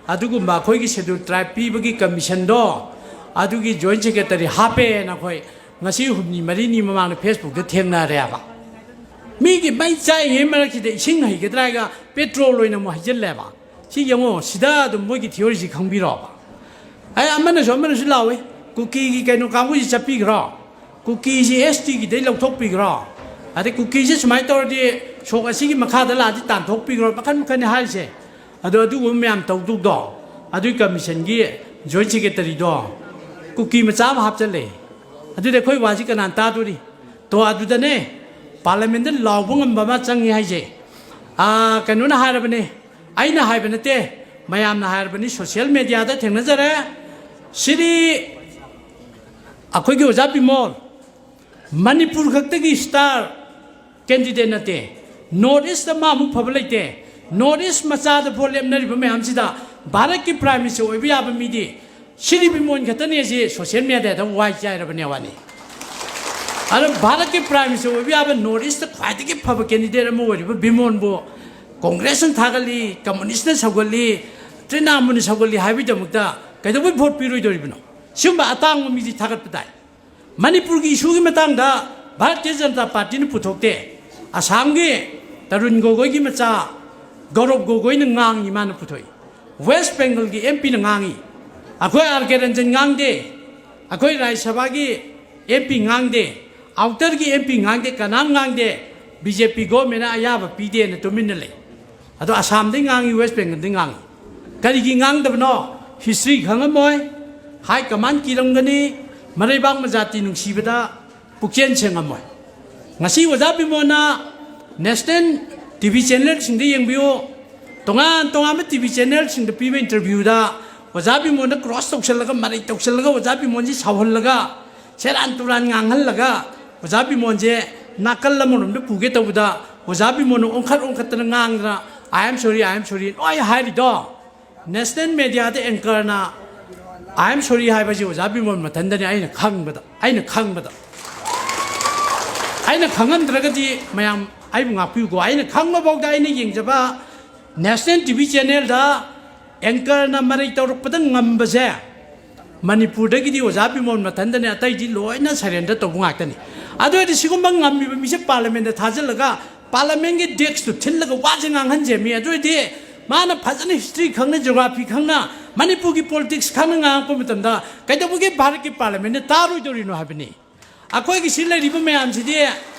ꯑꯗꯨꯒꯨꯝꯕ ꯑꯩꯈꯣꯏꯒꯤ ꯁꯦꯗꯨꯜ ꯇ꯭ꯔꯥꯏꯕ ꯄꯤꯕꯒꯤ ꯀꯃꯤꯁꯟꯗꯣ, ꯑꯗꯨꯒꯤ ꯖꯣꯏꯟ ꯁꯦꯀ꯭ꯔꯦꯇꯔꯤ ꯍꯥꯞꯄꯦꯅ ꯑꯩꯈꯣꯏ ꯉꯁꯤ ꯍꯨꯝꯅꯤ ꯃꯔꯤꯅꯤ ꯃꯃꯥꯡꯗ ꯐꯦꯁꯕꯨꯛꯇ ꯊꯦꯡꯅꯔꯦꯕ꯫ ꯃꯤꯒꯤ ꯃꯩ ꯆꯥꯛꯏꯉꯩ ꯃꯔꯛꯁꯤꯗ ꯏꯁꯤꯡ ꯍꯩꯒꯗ꯭ꯔꯥ ꯍꯥꯏꯒ ꯄꯦꯇ꯭ꯔꯣꯜ ꯑꯣꯏꯅ ꯑꯃꯨꯛ ꯍꯩꯖꯤꯜꯂꯦꯕ꯫ ꯁꯤ ꯌꯦꯡꯉꯣ, ꯁꯤꯗ ꯑꯗꯨꯝ ꯃꯣꯏꯒꯤ ꯊꯤꯑꯣꯔꯤꯁꯤ ꯈꯪꯕꯤꯔꯣꯕ꯫ ꯑꯩ ꯑꯃꯅꯁꯨ ꯑꯃꯅꯁꯨ ꯂꯥꯎꯏ, "ꯀꯨꯀꯤꯒꯤ ꯀꯩꯅꯣ ꯀꯥꯡꯕꯨꯁꯤ ꯆꯠꯄꯤꯈ꯭ꯔꯣ, ꯀꯨꯀꯤꯁꯤ ꯑꯦꯁ ꯇꯤꯒꯤꯗꯩ ꯂꯧꯊꯣꯛꯄꯤꯈ꯭ꯔꯣ, ꯑꯗꯩ ꯀꯨꯀꯤꯁꯤ ꯁꯨꯃꯥꯏꯅ ꯇꯧꯔꯗꯤ ꯁꯣꯛ ꯑꯁꯤꯒꯤ ꯃꯈꯥꯗ ꯂꯥꯛꯑꯗꯤ ꯇꯥꯟꯊꯣꯛꯄꯤꯈ꯭ꯔꯣ", ꯃꯈꯟ ꯃꯈꯟꯅꯤ ꯍꯥꯏꯔꯤꯁꯦ꯫ ꯑꯗꯣ ꯑꯗꯨꯒꯨꯝꯕ ꯃꯌꯥꯝ ꯇꯧꯗꯧꯗꯣ, ꯑꯗꯨꯒꯤ ꯀꯃꯤꯁꯟꯒꯤ ꯖꯣꯏꯟ ꯁꯦꯀ꯭ꯔꯦꯇꯔꯤꯗꯣ ꯀꯨꯀꯤ ꯃꯆꯥ ꯑꯃ ꯍꯥꯞꯆꯜꯂꯦ꯫ ꯑꯗꯨꯗꯤ ꯑꯩꯈꯣꯏ ꯋꯥꯁꯤ ꯀꯅꯥꯅ ꯇꯥꯗꯣꯔꯤ? ꯇꯣ, ꯑꯗꯨꯗꯅꯦ ꯄꯥꯔꯂꯤꯌꯥꯃꯦꯟꯗ ꯂꯥꯎꯕ ꯉꯝꯕ ꯑꯃ ꯆꯪꯉꯤ ꯍꯥꯏꯁꯦ꯫ ꯑꯥ, ꯀꯩꯅꯣꯅ ꯍꯥꯏꯔꯕꯅꯦ, ꯑꯩꯅ ꯍꯥꯏꯕ ꯅꯠꯇꯦ, ꯃꯌꯥꯝꯅ ꯍꯥꯏꯔꯕꯅꯤ, ꯁꯣꯁꯤꯌꯦꯜ ꯃꯦꯗꯤꯌꯥꯗ ꯊꯦꯡꯅꯖꯔꯦ꯫ ꯁꯤꯗꯤ ꯑꯩꯈꯣꯏꯒꯤ ꯑꯣꯖꯥ ꯕꯤꯃꯣꯜ, ꯃꯅꯤꯄꯨꯔ ꯈꯛꯇꯒꯤ ꯁ꯭ꯇꯥꯔ ꯀꯦꯟꯗꯤꯗꯦꯠ ꯅꯠꯇꯦ, ꯅꯣꯔꯠ ꯏꯁꯇ ꯃꯥꯃꯨꯛ ꯐꯕ ꯂꯩꯇꯦ꯫ ꯅꯣꯔꯠ ꯏꯁ ꯃꯆꯥꯗ ꯚꯣꯠ ꯂꯦꯞꯅꯔꯤꯕ ꯃꯌꯥꯝꯁꯤꯗ ꯚꯥꯔꯠꯀꯤ ꯄ꯭ꯔꯥꯏꯝ ꯃꯤꯅꯤꯁꯇꯔ ꯑꯣꯏꯕ ꯌꯥꯕ ꯃꯤꯗꯤ ꯁꯤꯗꯤ ꯕꯤꯃꯣꯟ ꯈꯛꯇꯅꯦ꯫ ꯁꯤ ꯁꯣꯁꯤꯌꯦꯜ ꯃꯦꯗꯤꯌꯥꯗ ꯋꯥꯏ ꯆꯥꯏꯔꯕꯅꯦ ꯋꯥꯅꯤ꯫ ꯑꯗꯣ ꯚꯥꯔꯠꯀꯤ ꯄ꯭ꯔꯥꯏꯝ ꯃꯤꯅꯤꯁꯇꯔ ꯑꯣꯏꯕ ꯌꯥꯕ ꯅꯣꯔꯠ ꯏꯁꯇ ꯈ꯭ꯋꯥꯏꯗꯒꯤ ꯐꯕ ꯀꯦꯟꯗꯤꯗꯦꯠ ꯑꯃ ꯑꯣꯏꯔꯤꯕ ꯕꯤꯃꯣꯟꯕꯨ ꯀꯣꯡꯒ꯭ꯔꯦꯁꯅ ꯊꯥꯒꯠꯂꯤ, ꯀꯝꯃꯨꯅꯤꯁꯅ ꯁꯧꯒꯠꯂꯤ, ꯇ꯭ꯔꯤꯅꯥꯃꯨꯟꯅ ꯁꯧꯒꯠꯂꯤ ꯍꯥꯏꯕꯒꯤꯗꯃꯛꯇ ꯀꯩꯗꯧꯕꯩ ꯚꯣꯠ ꯄꯤꯔꯣꯏꯗꯧꯔꯤꯕꯅꯣ? ꯁꯤꯒꯨꯝꯕ ꯑꯇꯥꯡꯕ ꯃꯤꯗꯤ ꯊꯥꯒꯠꯄ ꯇꯥꯏ꯫ ꯃꯅꯤꯄꯨꯔꯒꯤ ꯏꯁꯨꯒꯤ ꯃꯇꯥꯡꯗ ꯚꯥꯔꯇꯤꯌ ꯖꯅꯇꯥ ꯄꯥꯔꯇꯤꯅ ꯄꯨꯊꯣꯛꯇꯦ꯫ ꯑꯁꯥꯝꯒꯤ ꯇꯔꯨꯟ ꯒꯣꯒꯣꯏꯒꯤ ꯃꯆꯥ ꯒꯧꯔꯕ ꯒꯣꯒꯣꯏꯅ ꯉꯥꯡꯉꯤ, ꯃꯥꯅ ꯄꯨꯊꯣꯛꯏ꯫ ꯋꯦꯁ ꯕꯦꯡꯒꯜꯒꯤ ꯑꯦꯝ ꯄꯤꯅ ꯉꯥꯡꯉꯤ꯫ ꯑꯩꯈꯣꯏ ꯑꯥꯔ ꯀꯦ ꯔꯟꯖꯟ ꯉꯥꯡꯗꯦ꯫ ꯑꯩꯈꯣꯏ ꯔꯥꯖ꯭ꯌ ꯁꯚꯥꯒꯤ ꯑꯦꯝ ꯄꯤ ꯉꯥꯡꯗꯦ꯫ ꯑꯥꯎꯇꯔꯒꯤ ꯑꯦꯝ ꯄꯤ ꯉꯥꯡꯗꯦ꯫ ꯀꯅꯥꯝ ꯉꯥꯡꯗꯦ꯫ ꯕꯤ ꯖꯦ ꯄꯤ ꯒꯣꯔꯃꯦꯟꯅ ꯑꯌꯥꯕ ꯄꯤꯗꯦꯅ ꯇꯨꯃꯤꯟꯅ ꯂꯩ꯫ ꯑꯗꯣ ꯑꯁꯥꯝꯗꯩ ꯉꯥꯡꯉꯤ, ꯋꯦꯁ ꯕꯦꯡꯒꯜꯗꯩ ꯉꯥꯡꯉꯤ꯫ ꯀꯔꯤꯒꯤ ꯉꯥꯡꯗꯕꯅꯣ? ꯍꯤꯁꯇ꯭ꯔꯤ ꯈꯪꯉꯝꯃꯣꯏ, ꯍꯥꯏ ꯀꯃꯥꯟ ꯀꯤꯔꯝꯒꯅꯤ, ꯃꯔꯩꯕꯥꯛ ꯃꯖꯥꯇꯤ ꯅꯨꯡꯁꯤꯕꯗ ꯄꯨꯛꯆꯦꯜ ꯁꯦꯡꯉꯝꯃꯣꯏ꯫ ꯉꯁꯤ ꯑꯣꯖꯥ ꯕꯤꯃꯣꯟꯅ ꯅꯦꯁꯅꯦꯜ ꯇꯤ ꯚꯤ ꯆꯦꯅꯦꯜꯁꯤꯡꯗ ꯌꯦꯡꯕꯤꯌꯨ, ꯇꯣꯉꯥꯟ ꯇꯣꯉꯥꯟꯕ ꯇꯤ ꯚꯤ ꯆꯦꯅꯦꯜꯁꯤꯡꯗ ꯄꯤꯕ ꯏꯟꯇꯔꯚ꯭ꯌꯨꯗ ꯑꯣꯖꯥ ꯕꯤꯃꯣꯟꯗ ꯀ꯭ꯔꯣꯁ ꯇꯧꯁꯜꯂꯒ, ꯃꯔꯩ ꯇꯧꯁꯜꯂꯒ, ꯑꯣꯖꯥ ꯕꯤꯃꯣꯟꯁꯤ ꯁꯥꯎꯍꯜꯂꯒ, ꯁꯦꯔꯥꯟ ꯇꯨꯔꯥꯟ ꯉꯥꯡꯍꯜꯂꯒ, ꯑꯣꯖꯥ ꯕꯤꯃꯣꯟꯁꯦ ꯅꯥꯀꯜ ꯑꯃꯔꯣꯝꯗ ꯄꯨꯒꯦ ꯇꯧꯕꯗ, ꯑꯣꯖꯥ ꯕꯤꯃꯣꯟꯅ ꯑꯣꯟꯈꯠ ꯑꯣꯟꯈꯠꯇꯅ ꯉꯥꯡꯗꯅ, "I am sorry, I am sorry" ꯂꯣꯏ ꯍꯥꯏꯔꯤꯗꯣ꯫ ꯅꯦꯁꯅꯦꯜ ꯃꯦꯗꯤꯌꯥꯗ ꯑꯦꯡꯀꯔꯅ "I am sorry" ꯍꯥꯏꯕꯁꯤ ꯑꯣꯖꯥ ꯕꯤꯃꯣꯟ ꯃꯊꯟꯗꯅꯤ꯫ ꯑꯩꯅ ꯈꯪꯕꯗ, ꯑꯩꯅ ꯈꯪꯕꯗ, ꯑꯩꯅ ꯈꯪꯍꯟꯗ꯭ꯔꯒꯗꯤ ꯃꯌꯥꯝ ꯑꯩꯕꯨ ꯉꯥꯛꯄꯤꯌꯨꯀꯣ꯫ ꯑꯩꯅ ꯈꯪꯕꯐꯥꯎꯗ, ꯑꯩꯅ ꯌꯦꯡꯖꯕ ꯅꯦꯁꯅꯦꯜ ꯇꯤ ꯚꯤ ꯆꯦꯅꯦꯜꯗ ꯑꯦꯡꯀꯔꯅ ꯃꯔꯩ ꯇꯧꯔꯛꯄꯗ ꯉꯝꯕꯁꯦ ꯃꯅꯤꯄꯨꯔꯗꯒꯤꯗꯤ ꯑꯣꯖꯥ ꯕꯤꯃꯣꯟ ꯃꯊꯟꯗꯅꯦ, ꯑꯇꯩꯗꯤ ꯂꯣꯏꯅ ꯁꯔꯦꯟꯗꯔ ꯇꯧꯕ ꯉꯥꯛꯇꯅꯤ꯫ ꯑꯗꯨ ꯑꯣꯏꯔꯗꯤ ꯁꯤꯒꯨꯝꯕ ꯉꯝꯃꯤꯕ ꯃꯤꯁꯦ ꯄꯥꯔꯂꯃꯦꯟꯗ ꯊꯥꯖꯤꯜꯂꯒ ꯄꯥꯔꯂꯃꯦꯟꯒꯤ ꯗꯦꯁꯛꯇꯨ ꯊꯤꯜꯂꯒ ꯋꯥꯁꯦ ꯉꯥꯡꯍꯟꯁꯦ ꯃꯤ꯫ ꯑꯗꯨ ꯑꯣꯏꯔꯗꯤ ꯃꯥꯅ ꯐꯖꯅ ꯍꯤꯁꯇ꯭ꯔꯤ ꯈꯪꯅ, ꯖꯤꯑꯣꯒ꯭ꯔꯥꯐꯤ ꯈꯪꯅ, ꯃꯅꯤꯄꯨꯔꯒꯤ ꯄꯣꯂꯤꯇꯤꯛꯁ ꯈꯪꯅ ꯉꯥꯡꯉꯛꯄ ꯃꯇꯝꯗ ꯀꯩꯗꯧꯕꯒꯤ ꯚꯥꯔꯠꯀꯤ ꯄꯥꯔꯂꯃꯦꯟꯅ ꯇꯥꯔꯣꯏꯗꯧꯔꯤꯅꯣ ꯍꯥꯏꯕꯅꯤ꯫ ꯑꯩꯈꯣꯏꯒꯤ ꯁꯤ ꯂꯩꯔꯤꯕ ꯃꯌꯥꯝꯁꯤꯗꯤ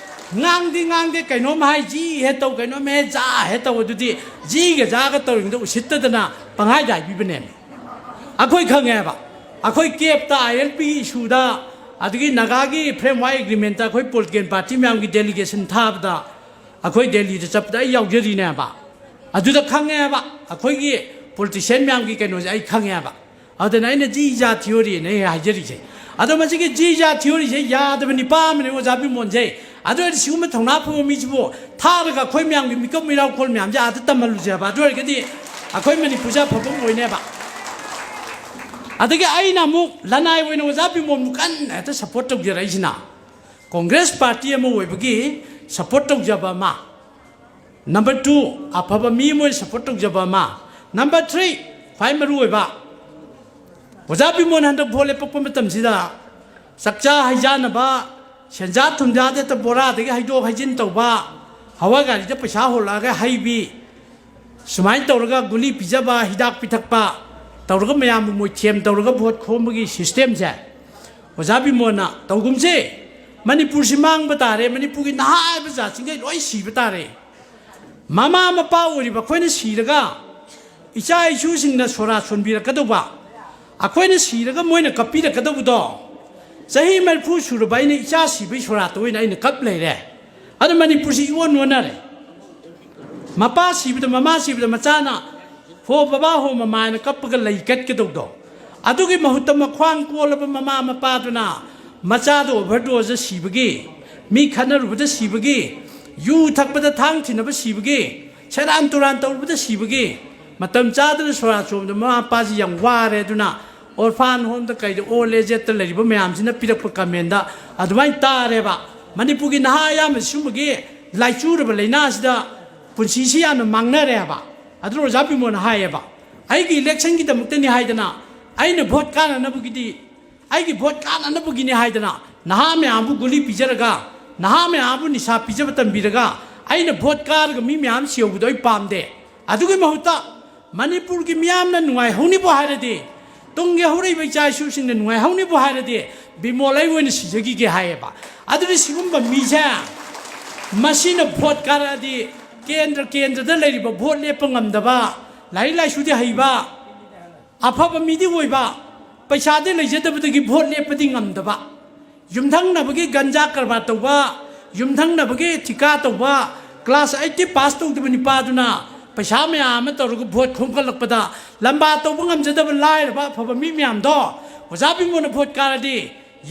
ꯉꯥꯡꯗꯤ ꯉꯥꯡꯗꯦ, ꯀꯩꯅꯣꯝ ꯍꯥꯏ, ꯖꯤ ꯍꯦꯛ ꯇꯧ, ꯀꯩꯅꯣꯝ ꯍꯦꯛ ꯖꯥ ꯍꯦꯛ ꯇꯧ꯫ ꯑꯗꯨꯗꯤ ꯖꯤꯒ ꯖꯥꯒ ꯇꯧꯔꯤꯉꯩꯗ ꯎꯁꯤꯠꯇꯗꯅ ꯄꯪꯍꯥꯏꯗ ꯍꯥꯏꯕꯤꯕꯅꯦꯃꯤ꯫ ꯑꯩꯈꯣꯏ ꯈꯪꯉꯦꯕ꯫ ꯑꯩꯈꯣꯏ ꯀꯦꯞꯇ, ꯑꯥꯏ ꯑꯦꯜ ꯄꯤ ꯏꯁꯨꯗ, ꯑꯗꯒꯤ ꯅꯥꯒꯥꯒꯤ ꯐ꯭ꯔꯦꯝꯋꯥꯔꯛ ꯑꯦꯒ꯭ꯔꯤꯃꯦꯟꯇ ꯑꯩꯈꯣꯏ ꯄꯣꯂꯤꯇꯤꯀꯦꯜ ꯄꯥꯔꯇꯤ ꯃꯌꯥꯝꯒꯤ ꯗꯦꯂꯤꯒꯦꯁꯟ ꯊꯥꯕꯗ, ꯑꯩꯈꯣꯏ ꯗꯦꯜꯂꯤꯗ ꯆꯠꯄꯗ ꯑꯩ ꯌꯥꯎꯖꯔꯤꯅꯦꯕ꯫ ꯑꯗꯨꯗ ꯈꯪꯉꯦꯕ, ꯑꯩꯈꯣꯏꯒꯤ ꯄꯣꯂꯤꯇꯤꯁꯤꯌꯥꯟ ꯃꯌꯥꯝꯒꯤ ꯀꯩꯅꯣꯁꯦ ꯑꯩ ꯈꯪꯉꯦꯕ꯫ ꯑꯗꯨꯅ ꯑꯩꯅ ꯖꯤ ꯖꯥ ꯊꯤꯑꯣꯔꯤꯅ ꯑꯩ ꯍꯥꯏꯖꯔꯤꯁꯦ꯫ ꯑꯗꯣ ꯃꯁꯤꯒꯤ ꯖꯤ ꯖꯥ ꯊꯤꯑꯣꯔꯤꯁꯦ ꯌꯥꯗꯕ ꯅꯤꯄꯥ ꯑꯃꯅꯦ ꯑꯣꯖꯥ ꯕꯤꯃꯣꯟꯁꯦ꯫ ꯑꯗꯨ ꯑꯣꯏꯔꯗꯤ ꯁꯤꯒꯨꯝꯕ ꯊꯧꯅꯥ ꯐꯕ ꯃꯤꯁꯤꯕꯨ ꯊꯥꯔꯒ ꯑꯩꯈꯣꯏ ꯃꯌꯥꯝꯒꯤ ꯃꯤꯀꯞ ꯃꯤꯔꯥꯎꯈꯣꯜ ꯃꯌꯥꯝꯁꯦ ꯑꯥꯗ ꯇꯝꯍꯜꯂꯨꯁꯦ ꯍꯥꯏꯕ꯫ ꯑꯗꯨ ꯑꯣꯏꯔꯒꯗꯤ ꯑꯩꯈꯣꯏ ꯃꯅꯤꯄꯨꯔꯁꯦ ꯑꯐꯕ ꯑꯃ ꯑꯣꯏꯅꯦꯕ꯫ ꯑꯗꯒꯤ ꯑꯩꯅ ꯑꯃꯨꯛ ꯂꯅꯥꯏ ꯑꯣꯏꯅ ꯑꯣꯖꯥ ꯕꯤꯃꯣꯟꯕꯨ ꯀꯟꯅ ꯍꯦꯛꯇ ꯁꯞꯄꯣꯔꯠ ꯇꯧꯖꯔꯛꯏꯁꯤꯅ, ꯀꯣꯡꯒ꯭ꯔꯦꯁ ꯄꯥꯔꯇꯤ ꯑꯃ ꯑꯣꯏꯕꯒꯤ ꯁꯞꯄꯣꯔꯠ ꯇꯧꯖꯕ ꯑꯃ꯫ ꯅꯝꯕꯔ ꯇꯨ, ꯑꯐꯕ ꯃꯤ ꯑꯃ ꯑꯣꯏꯅ ꯁꯞꯄꯣꯔꯠ ꯇꯧꯖꯕ ꯑꯃ꯫ ꯅꯝꯕꯔ ꯊ꯭ꯔꯤ, ꯈ꯭ꯋꯥꯏ ꯃꯔꯨ ꯑꯣꯏꯕ, ꯑꯣꯖꯥ ꯕꯤꯃꯣꯟ ꯍꯟꯗꯛ ꯚꯣꯠ ꯂꯦꯞꯄꯛꯄ ꯃꯇꯝꯁꯤꯗ ꯆꯥꯛꯆꯥ ꯍꯩꯖꯥꯟꯅꯕ, ꯁꯦꯟꯖꯥ ꯊꯨꯝꯖꯥꯗ ꯍꯦꯛꯇ ꯕꯣꯔꯥꯗꯒꯤ ꯍꯩꯗꯣꯛ ꯍꯩꯖꯤꯟ ꯇꯧꯕ, ꯍꯋꯥ ꯒꯥꯔꯤꯗ ꯄꯩꯁꯥ ꯍꯣꯜꯂꯛꯑꯒ ꯍꯩꯕꯤ, ꯁꯨꯃꯥꯏꯅ ꯇꯧꯔꯒ ꯒꯨꯂꯤ ꯄꯤꯖꯕ, ꯍꯤꯗꯥꯛ ꯄꯤꯊꯛꯄ ꯇꯧꯔꯒ, ꯃꯌꯥꯝꯕꯨ ꯃꯣꯏꯊꯦꯝ ꯇꯧꯔꯒ ꯚꯣꯠ ꯈꯣꯝꯕꯒꯤ ꯁꯤꯁꯇꯦꯝꯁꯦ ꯑꯣꯖꯥ ꯕꯤꯃꯣꯟꯅ ꯇꯧꯒꯨꯝꯁꯦ꯫ ꯃꯅꯤꯄꯨꯔꯁꯤ ꯃꯥꯡꯕ ꯇꯥꯔꯦ, ꯃꯅꯤꯄꯨꯔꯒꯤ ꯅꯍꯥ ꯍꯥꯏꯕ ꯖꯥꯠꯁꯤꯡꯈꯩ ꯂꯣꯏ ꯁꯤꯕ ꯇꯥꯔꯦ꯫ ꯃꯃꯥ ꯃꯄꯥ ꯑꯣꯏꯔꯤꯕ ꯑꯩꯈꯣꯏꯅ ꯁꯤꯔꯒ ꯏꯆꯥ ꯏꯁꯨꯁꯤꯡꯅ ꯁꯣꯔꯥ ꯁꯣꯟꯕꯤꯔꯛꯀꯗꯧꯕ, ꯑꯩꯈꯣꯏꯅ ꯁꯤꯔꯒ ꯃꯣꯏꯅ ꯀꯞꯄꯤꯔꯛꯀꯗꯧꯕꯗꯣ, ꯆꯍꯤ ꯃꯔꯤꯐꯨ ꯁꯨꯔꯕ ꯑꯩꯅ ꯏꯆꯥ ꯁꯤꯕꯒꯤ ꯁꯣꯔꯥꯠꯇ ꯑꯣꯏꯅ ꯑꯩꯅ ꯀꯞ ꯂꯩꯔꯦ꯫ ꯑꯗꯨ ꯃꯅꯤꯄꯨꯔꯁꯤ ꯏꯑꯣꯟ ꯑꯣꯟꯅꯔꯦ꯫ ꯃꯄꯥ ꯁꯤꯕꯗ, ꯃꯃꯥ ꯁꯤꯕꯗ ꯃꯆꯥꯅ ꯍꯣ ꯕꯕꯥ, ꯍꯣ ꯃꯃꯥ ꯍꯥꯏꯅ ꯀꯞꯄꯒ ꯂꯩ ꯀꯠꯀꯗꯧꯗꯣ꯫ ꯑꯗꯨꯒꯤ ꯃꯍꯨꯠꯇ ꯃꯈ꯭ꯋꯥꯡ ꯀꯣꯜꯂꯕ ꯃꯃꯥ ꯃꯄꯥꯗꯨꯅ ꯃꯆꯥꯗꯣ ꯑꯣꯚꯔꯗꯣꯁꯇ ꯁꯤꯕꯒꯤ, ꯃꯤ ꯈꯠꯅꯔꯨꯕꯗ ꯁꯤꯕꯒꯤ, ꯌꯨ ꯊꯛꯄꯗ ꯊꯥꯡ ꯊꯤꯟꯅꯕ ꯁꯤꯕꯒꯤ, ꯁꯦꯔꯥꯟ ꯇꯨꯔꯥꯟ ꯇꯧꯔꯨꯕꯗ ꯁꯤꯕꯒꯤ, ꯃꯇꯝ ꯆꯥꯗꯅ ꯁꯣꯔꯥ ꯆꯣꯝꯕꯗ ꯃꯃꯥ ꯃꯄꯥꯁꯤ ꯌꯥꯝ ꯋꯥꯔꯦ꯫ ꯑꯗꯨꯅ ꯑꯣꯔꯐꯥꯟ ꯍꯣꯝꯗ ꯀꯩꯗ ꯑꯣꯜ ꯑꯦꯖꯦꯠꯇ ꯂꯩꯔꯤꯕ ꯃꯌꯥꯝꯁꯤꯅ ꯄꯤꯔꯛꯄ ꯀꯃꯦꯟꯗ ꯑꯗꯨꯃꯥꯏꯅ ꯇꯥꯔꯦꯕ꯫ ꯃꯅꯤꯄꯨꯔꯒꯤ ꯅꯍꯥ ꯑꯌꯥꯝꯕ ꯁꯤꯒꯨꯝꯕꯒꯤ ꯂꯥꯏꯆꯨꯔꯕ ꯂꯥꯏꯅꯥꯁꯤꯗ ꯄꯨꯟꯁꯤꯁꯤ ꯌꯥꯝꯅ ꯃꯥꯡꯅꯔꯦ ꯍꯥꯏꯕ꯫ ꯑꯗꯨꯅ ꯑꯣꯖꯥ ꯕꯤꯃꯣꯟꯅ ꯍꯥꯏꯌꯦꯕ, "ꯑꯩꯒꯤ ꯏꯂꯦꯛꯁꯟꯒꯤꯗꯃꯛꯇꯅꯤ ꯍꯥꯏꯗꯅ, ꯑꯩꯅ ꯚꯣꯠ ꯀꯥꯅꯅꯕꯒꯤꯗꯤ, ꯑꯩꯒꯤ ꯚꯣꯠ ꯀꯥꯅꯅꯕꯒꯤꯅꯤ ꯍꯥꯏꯗꯅ ꯅꯍꯥ ꯃꯌꯥꯝꯕꯨ ꯒꯨꯂꯤ ꯄꯤꯖꯔꯒ, ꯅꯍꯥ ꯃꯌꯥꯝꯕꯨ ꯅꯤꯁꯥ ꯄꯤꯖꯕ ꯇꯝꯕꯤꯔꯒ ꯑꯩꯅ ꯚꯣꯠ ꯀꯥꯔꯒ ꯃꯤ ꯃꯌꯥꯝ ꯁꯤꯍꯧꯕꯗꯣ ꯑꯩ ꯄꯥꯝꯗꯦ꯫ ꯑꯗꯨꯒꯤ ꯃꯍꯨꯠꯇ ꯃꯅꯤꯄꯨꯔꯒꯤ ꯃꯤꯌꯥꯝꯅ ꯅꯨꯡꯉꯥꯏꯍꯧꯅꯤꯕꯨ ꯍꯥꯏꯔꯗꯤ, ꯇꯨꯡꯒꯤ ꯍꯧꯔꯛꯏꯕ ꯏꯆꯥ ꯏꯁꯨꯁꯤꯡꯅ ꯅꯨꯡꯉꯥꯏꯍꯧꯅꯤꯕꯨ ꯍꯥꯏꯔꯗꯤ ꯕꯤꯃꯣꯜ ꯑꯩ ꯑꯣꯏꯅ ꯁꯤꯖꯈꯤꯒꯦ" ꯍꯥꯏꯌꯦꯕ꯫ ꯑꯗꯨꯗꯤ ꯁꯤꯒꯨꯝꯕ ꯃꯤꯁꯦ, ꯃꯁꯤꯅ ꯚꯣꯠ ꯀꯥꯔꯛꯑꯗꯤ ꯀꯦꯟꯗ꯭ꯔ ꯀꯦꯟꯗ꯭ꯔꯗ ꯂꯩꯔꯤꯕ ꯚꯣꯠ ꯂꯦꯞꯄ ꯉꯝꯗꯕ, ꯂꯥꯏꯔꯤꯛ ꯂꯥꯏꯁꯨꯗꯤ ꯍꯩꯕ, ꯑꯐꯕ ꯃꯤꯗꯤ ꯑꯣꯏꯕ, ꯄꯩꯁꯥꯗꯤ ꯂꯩꯖꯗꯕꯗꯒꯤ ꯚꯣꯠ ꯂꯦꯞꯄꯗꯤ ꯉꯝꯗꯕ, ꯌꯨꯝꯊꯪꯅꯕꯒꯤ ꯒꯟꯖꯥ ꯀꯔꯕꯥꯔ ꯇꯧꯕ, ꯌꯨꯝꯊꯪꯅꯕꯒꯤ ꯊꯤꯀꯥ ꯇꯧꯕ, ꯀ꯭ꯂꯥꯁ ꯑꯩꯠꯇꯤ ꯄꯥꯁ ꯇꯧꯗꯕ ꯅꯤꯄꯥꯗꯨꯅ ꯄꯩꯁꯥ ꯃꯌꯥꯝ ꯑꯃ ꯇꯧꯔꯒ ꯚꯣꯠ ꯈꯣꯝꯒꯠꯂꯛꯄꯗ ꯂꯝꯕꯥ ꯇꯧꯕ ꯉꯝꯖꯗꯕ ꯂꯥꯏꯔꯕ ꯑꯐꯕ ꯃꯤ ꯃꯌꯥꯝꯗꯣ ꯑꯣꯖꯥ ꯕꯤꯃꯣꯟꯅ ꯚꯣꯠ ꯀꯥꯔꯗꯤ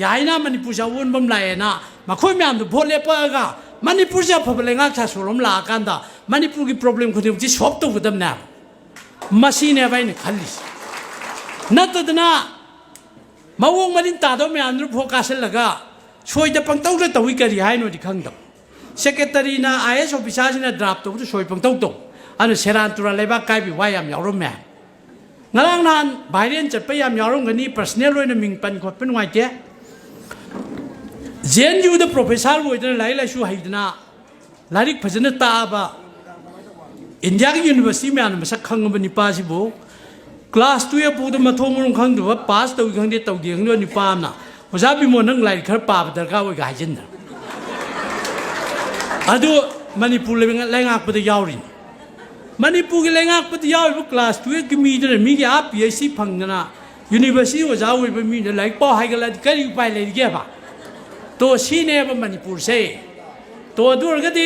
ꯌꯥꯏꯅ ꯃꯅꯤꯄꯨꯔꯁꯦ ꯑꯑꯣꯟꯕ ꯑꯃ ꯂꯥꯛꯑꯦꯅ ꯃꯈꯣꯏ ꯃꯌꯥꯝꯗꯣ ꯚꯣꯠ ꯂꯦꯞꯄꯛꯑꯒ ꯃꯅꯤꯄꯨꯔꯁꯦ ꯑꯐꯕ ꯂꯩꯉꯥꯛ ꯁꯥꯁꯣꯟ ꯑꯃ ꯂꯥꯛꯑꯀꯥꯟꯗ ꯃꯅꯤꯄꯨꯔꯒꯤ ꯄ꯭ꯔꯣꯕ꯭ꯂꯦꯝ ꯈꯨꯗꯤꯡꯃꯛꯁꯤ ꯁꯣꯜꯕ ꯇꯧꯒꯗꯕꯅꯦ꯫ ꯃꯁꯤꯅꯦꯕ ꯑꯩꯅ ꯈꯜꯂꯤꯁꯦ꯫ ꯅꯠꯇꯗꯅ ꯃꯑꯣꯡ ꯃꯔꯤꯟ ꯇꯥꯗꯕ ꯃꯌꯥꯝꯗꯨꯅ ꯚꯣꯠ ꯀꯥꯁꯤꯜꯂꯒ ꯁꯣꯏꯗ ꯄꯪꯇꯧꯗ ꯇꯧꯏ, ꯀꯔꯤ ꯍꯥꯏꯅꯣꯗꯤ ꯈꯪꯗꯕ꯫ ꯁꯦꯀ꯭ꯔꯦꯇꯔꯤꯅ, ꯑꯥꯏ ꯑꯦꯁ ꯑꯣꯐꯤꯁꯥꯔꯁꯤꯅ ꯗ꯭ꯔꯥꯐ ꯇꯧꯕꯗ ꯁꯣꯏ ꯄꯪꯇꯧ ꯇꯧ꯫ ꯑꯗꯨꯅ ꯁꯦꯔꯥꯟ ꯇꯨꯔꯥꯟ ꯂꯩꯕꯥꯛ ꯀꯥꯏꯕꯒꯤ ꯋꯥ ꯌꯥꯝ ꯌꯥꯎꯔꯝꯃꯦ꯫ ꯉꯔꯥꯡ ꯅꯍꯥꯟ ꯚꯥꯏꯔꯦꯟ ꯆꯠꯄ ꯌꯥꯝ ꯌꯥꯎꯔꯝꯒꯅꯤ, ꯄꯔꯁꯅꯦꯜ ꯑꯣꯏꯅ ꯃꯤꯡ ꯄꯟ ꯈꯣꯠꯄ ꯅꯨꯡꯉꯥꯏꯇꯦ꯫ ꯖꯦ ꯑꯦꯟ ꯌꯨꯗ ꯄ꯭ꯔꯣꯐꯦꯁꯥꯔ ꯑꯣꯏꯗꯅ, ꯂꯥꯏꯔꯤꯛ ꯂꯥꯏꯁꯨ ꯍꯩꯗꯅ, ꯂꯥꯏꯔꯤꯛ ꯐꯖꯅ ꯇꯥꯛꯑꯕ, ꯏꯟꯗꯤꯌꯥꯒꯤ ꯌꯨꯅꯤꯚꯔꯁꯤꯇꯤ ꯃꯌꯥꯝꯅ ꯃꯁꯛ ꯈꯪꯉꯕ ꯅꯤꯄꯥꯁꯤꯕꯨ, ꯀ꯭ꯂꯥꯁ ꯇꯨꯌꯦꯜꯞ ꯐꯥꯎꯗ ꯃꯊꯣꯡ ꯃꯔꯝ ꯈꯪꯗꯕ, ꯄꯥꯁ ꯇꯧꯏ ꯈꯪꯗꯦ ꯇꯧꯗꯦ ꯈꯪꯗꯦ ꯅꯤꯄꯥ ꯑꯃꯅ, "ꯑꯣꯖꯥ ꯕꯤꯃꯣꯟ, ꯅꯪ ꯂꯥꯏꯔꯤꯛ ꯈꯔ ꯄꯥꯕ ꯗꯔꯀꯥꯔ ꯑꯣꯏꯒ" ꯍꯥꯏꯖꯤꯟꯗꯅ꯫ ꯑꯗꯨ ꯃꯅꯤꯄꯨꯔ ꯂꯩꯉꯥꯛꯄꯗ ꯌꯥꯎꯔꯤꯅꯤ꯫ ꯃꯅꯤꯄꯨꯔꯒꯤ ꯂꯩꯉꯥꯛꯄꯗ ꯌꯥꯎꯔꯤꯕ ꯀ꯭ꯂꯥꯁ ꯇꯨꯌꯦꯜꯞꯀꯤ ꯃꯤꯗꯨꯅ ꯃꯤꯒꯤ ꯑꯥ ꯄꯤ ꯑꯩꯆ ꯗꯤ ꯐꯪꯗꯅ ꯌꯨꯅꯤꯚꯔꯁꯤꯇꯤ ꯑꯣꯖꯥ ꯑꯣꯏꯕ ꯃꯤꯅ ꯂꯥꯏꯔꯤꯛ ꯄꯥꯎ ꯍꯥꯏꯒꯠꯂꯗꯤ ꯀꯔꯤ ꯎꯄꯥꯏ ꯂꯩꯔꯤꯒꯦꯕ? ꯇꯣ, ꯁꯤꯅꯦꯕ ꯃꯅꯤꯄꯨꯔꯁꯦ꯫ ꯇꯣ, ꯑꯗꯨ ꯑꯣꯏꯔꯒꯗꯤ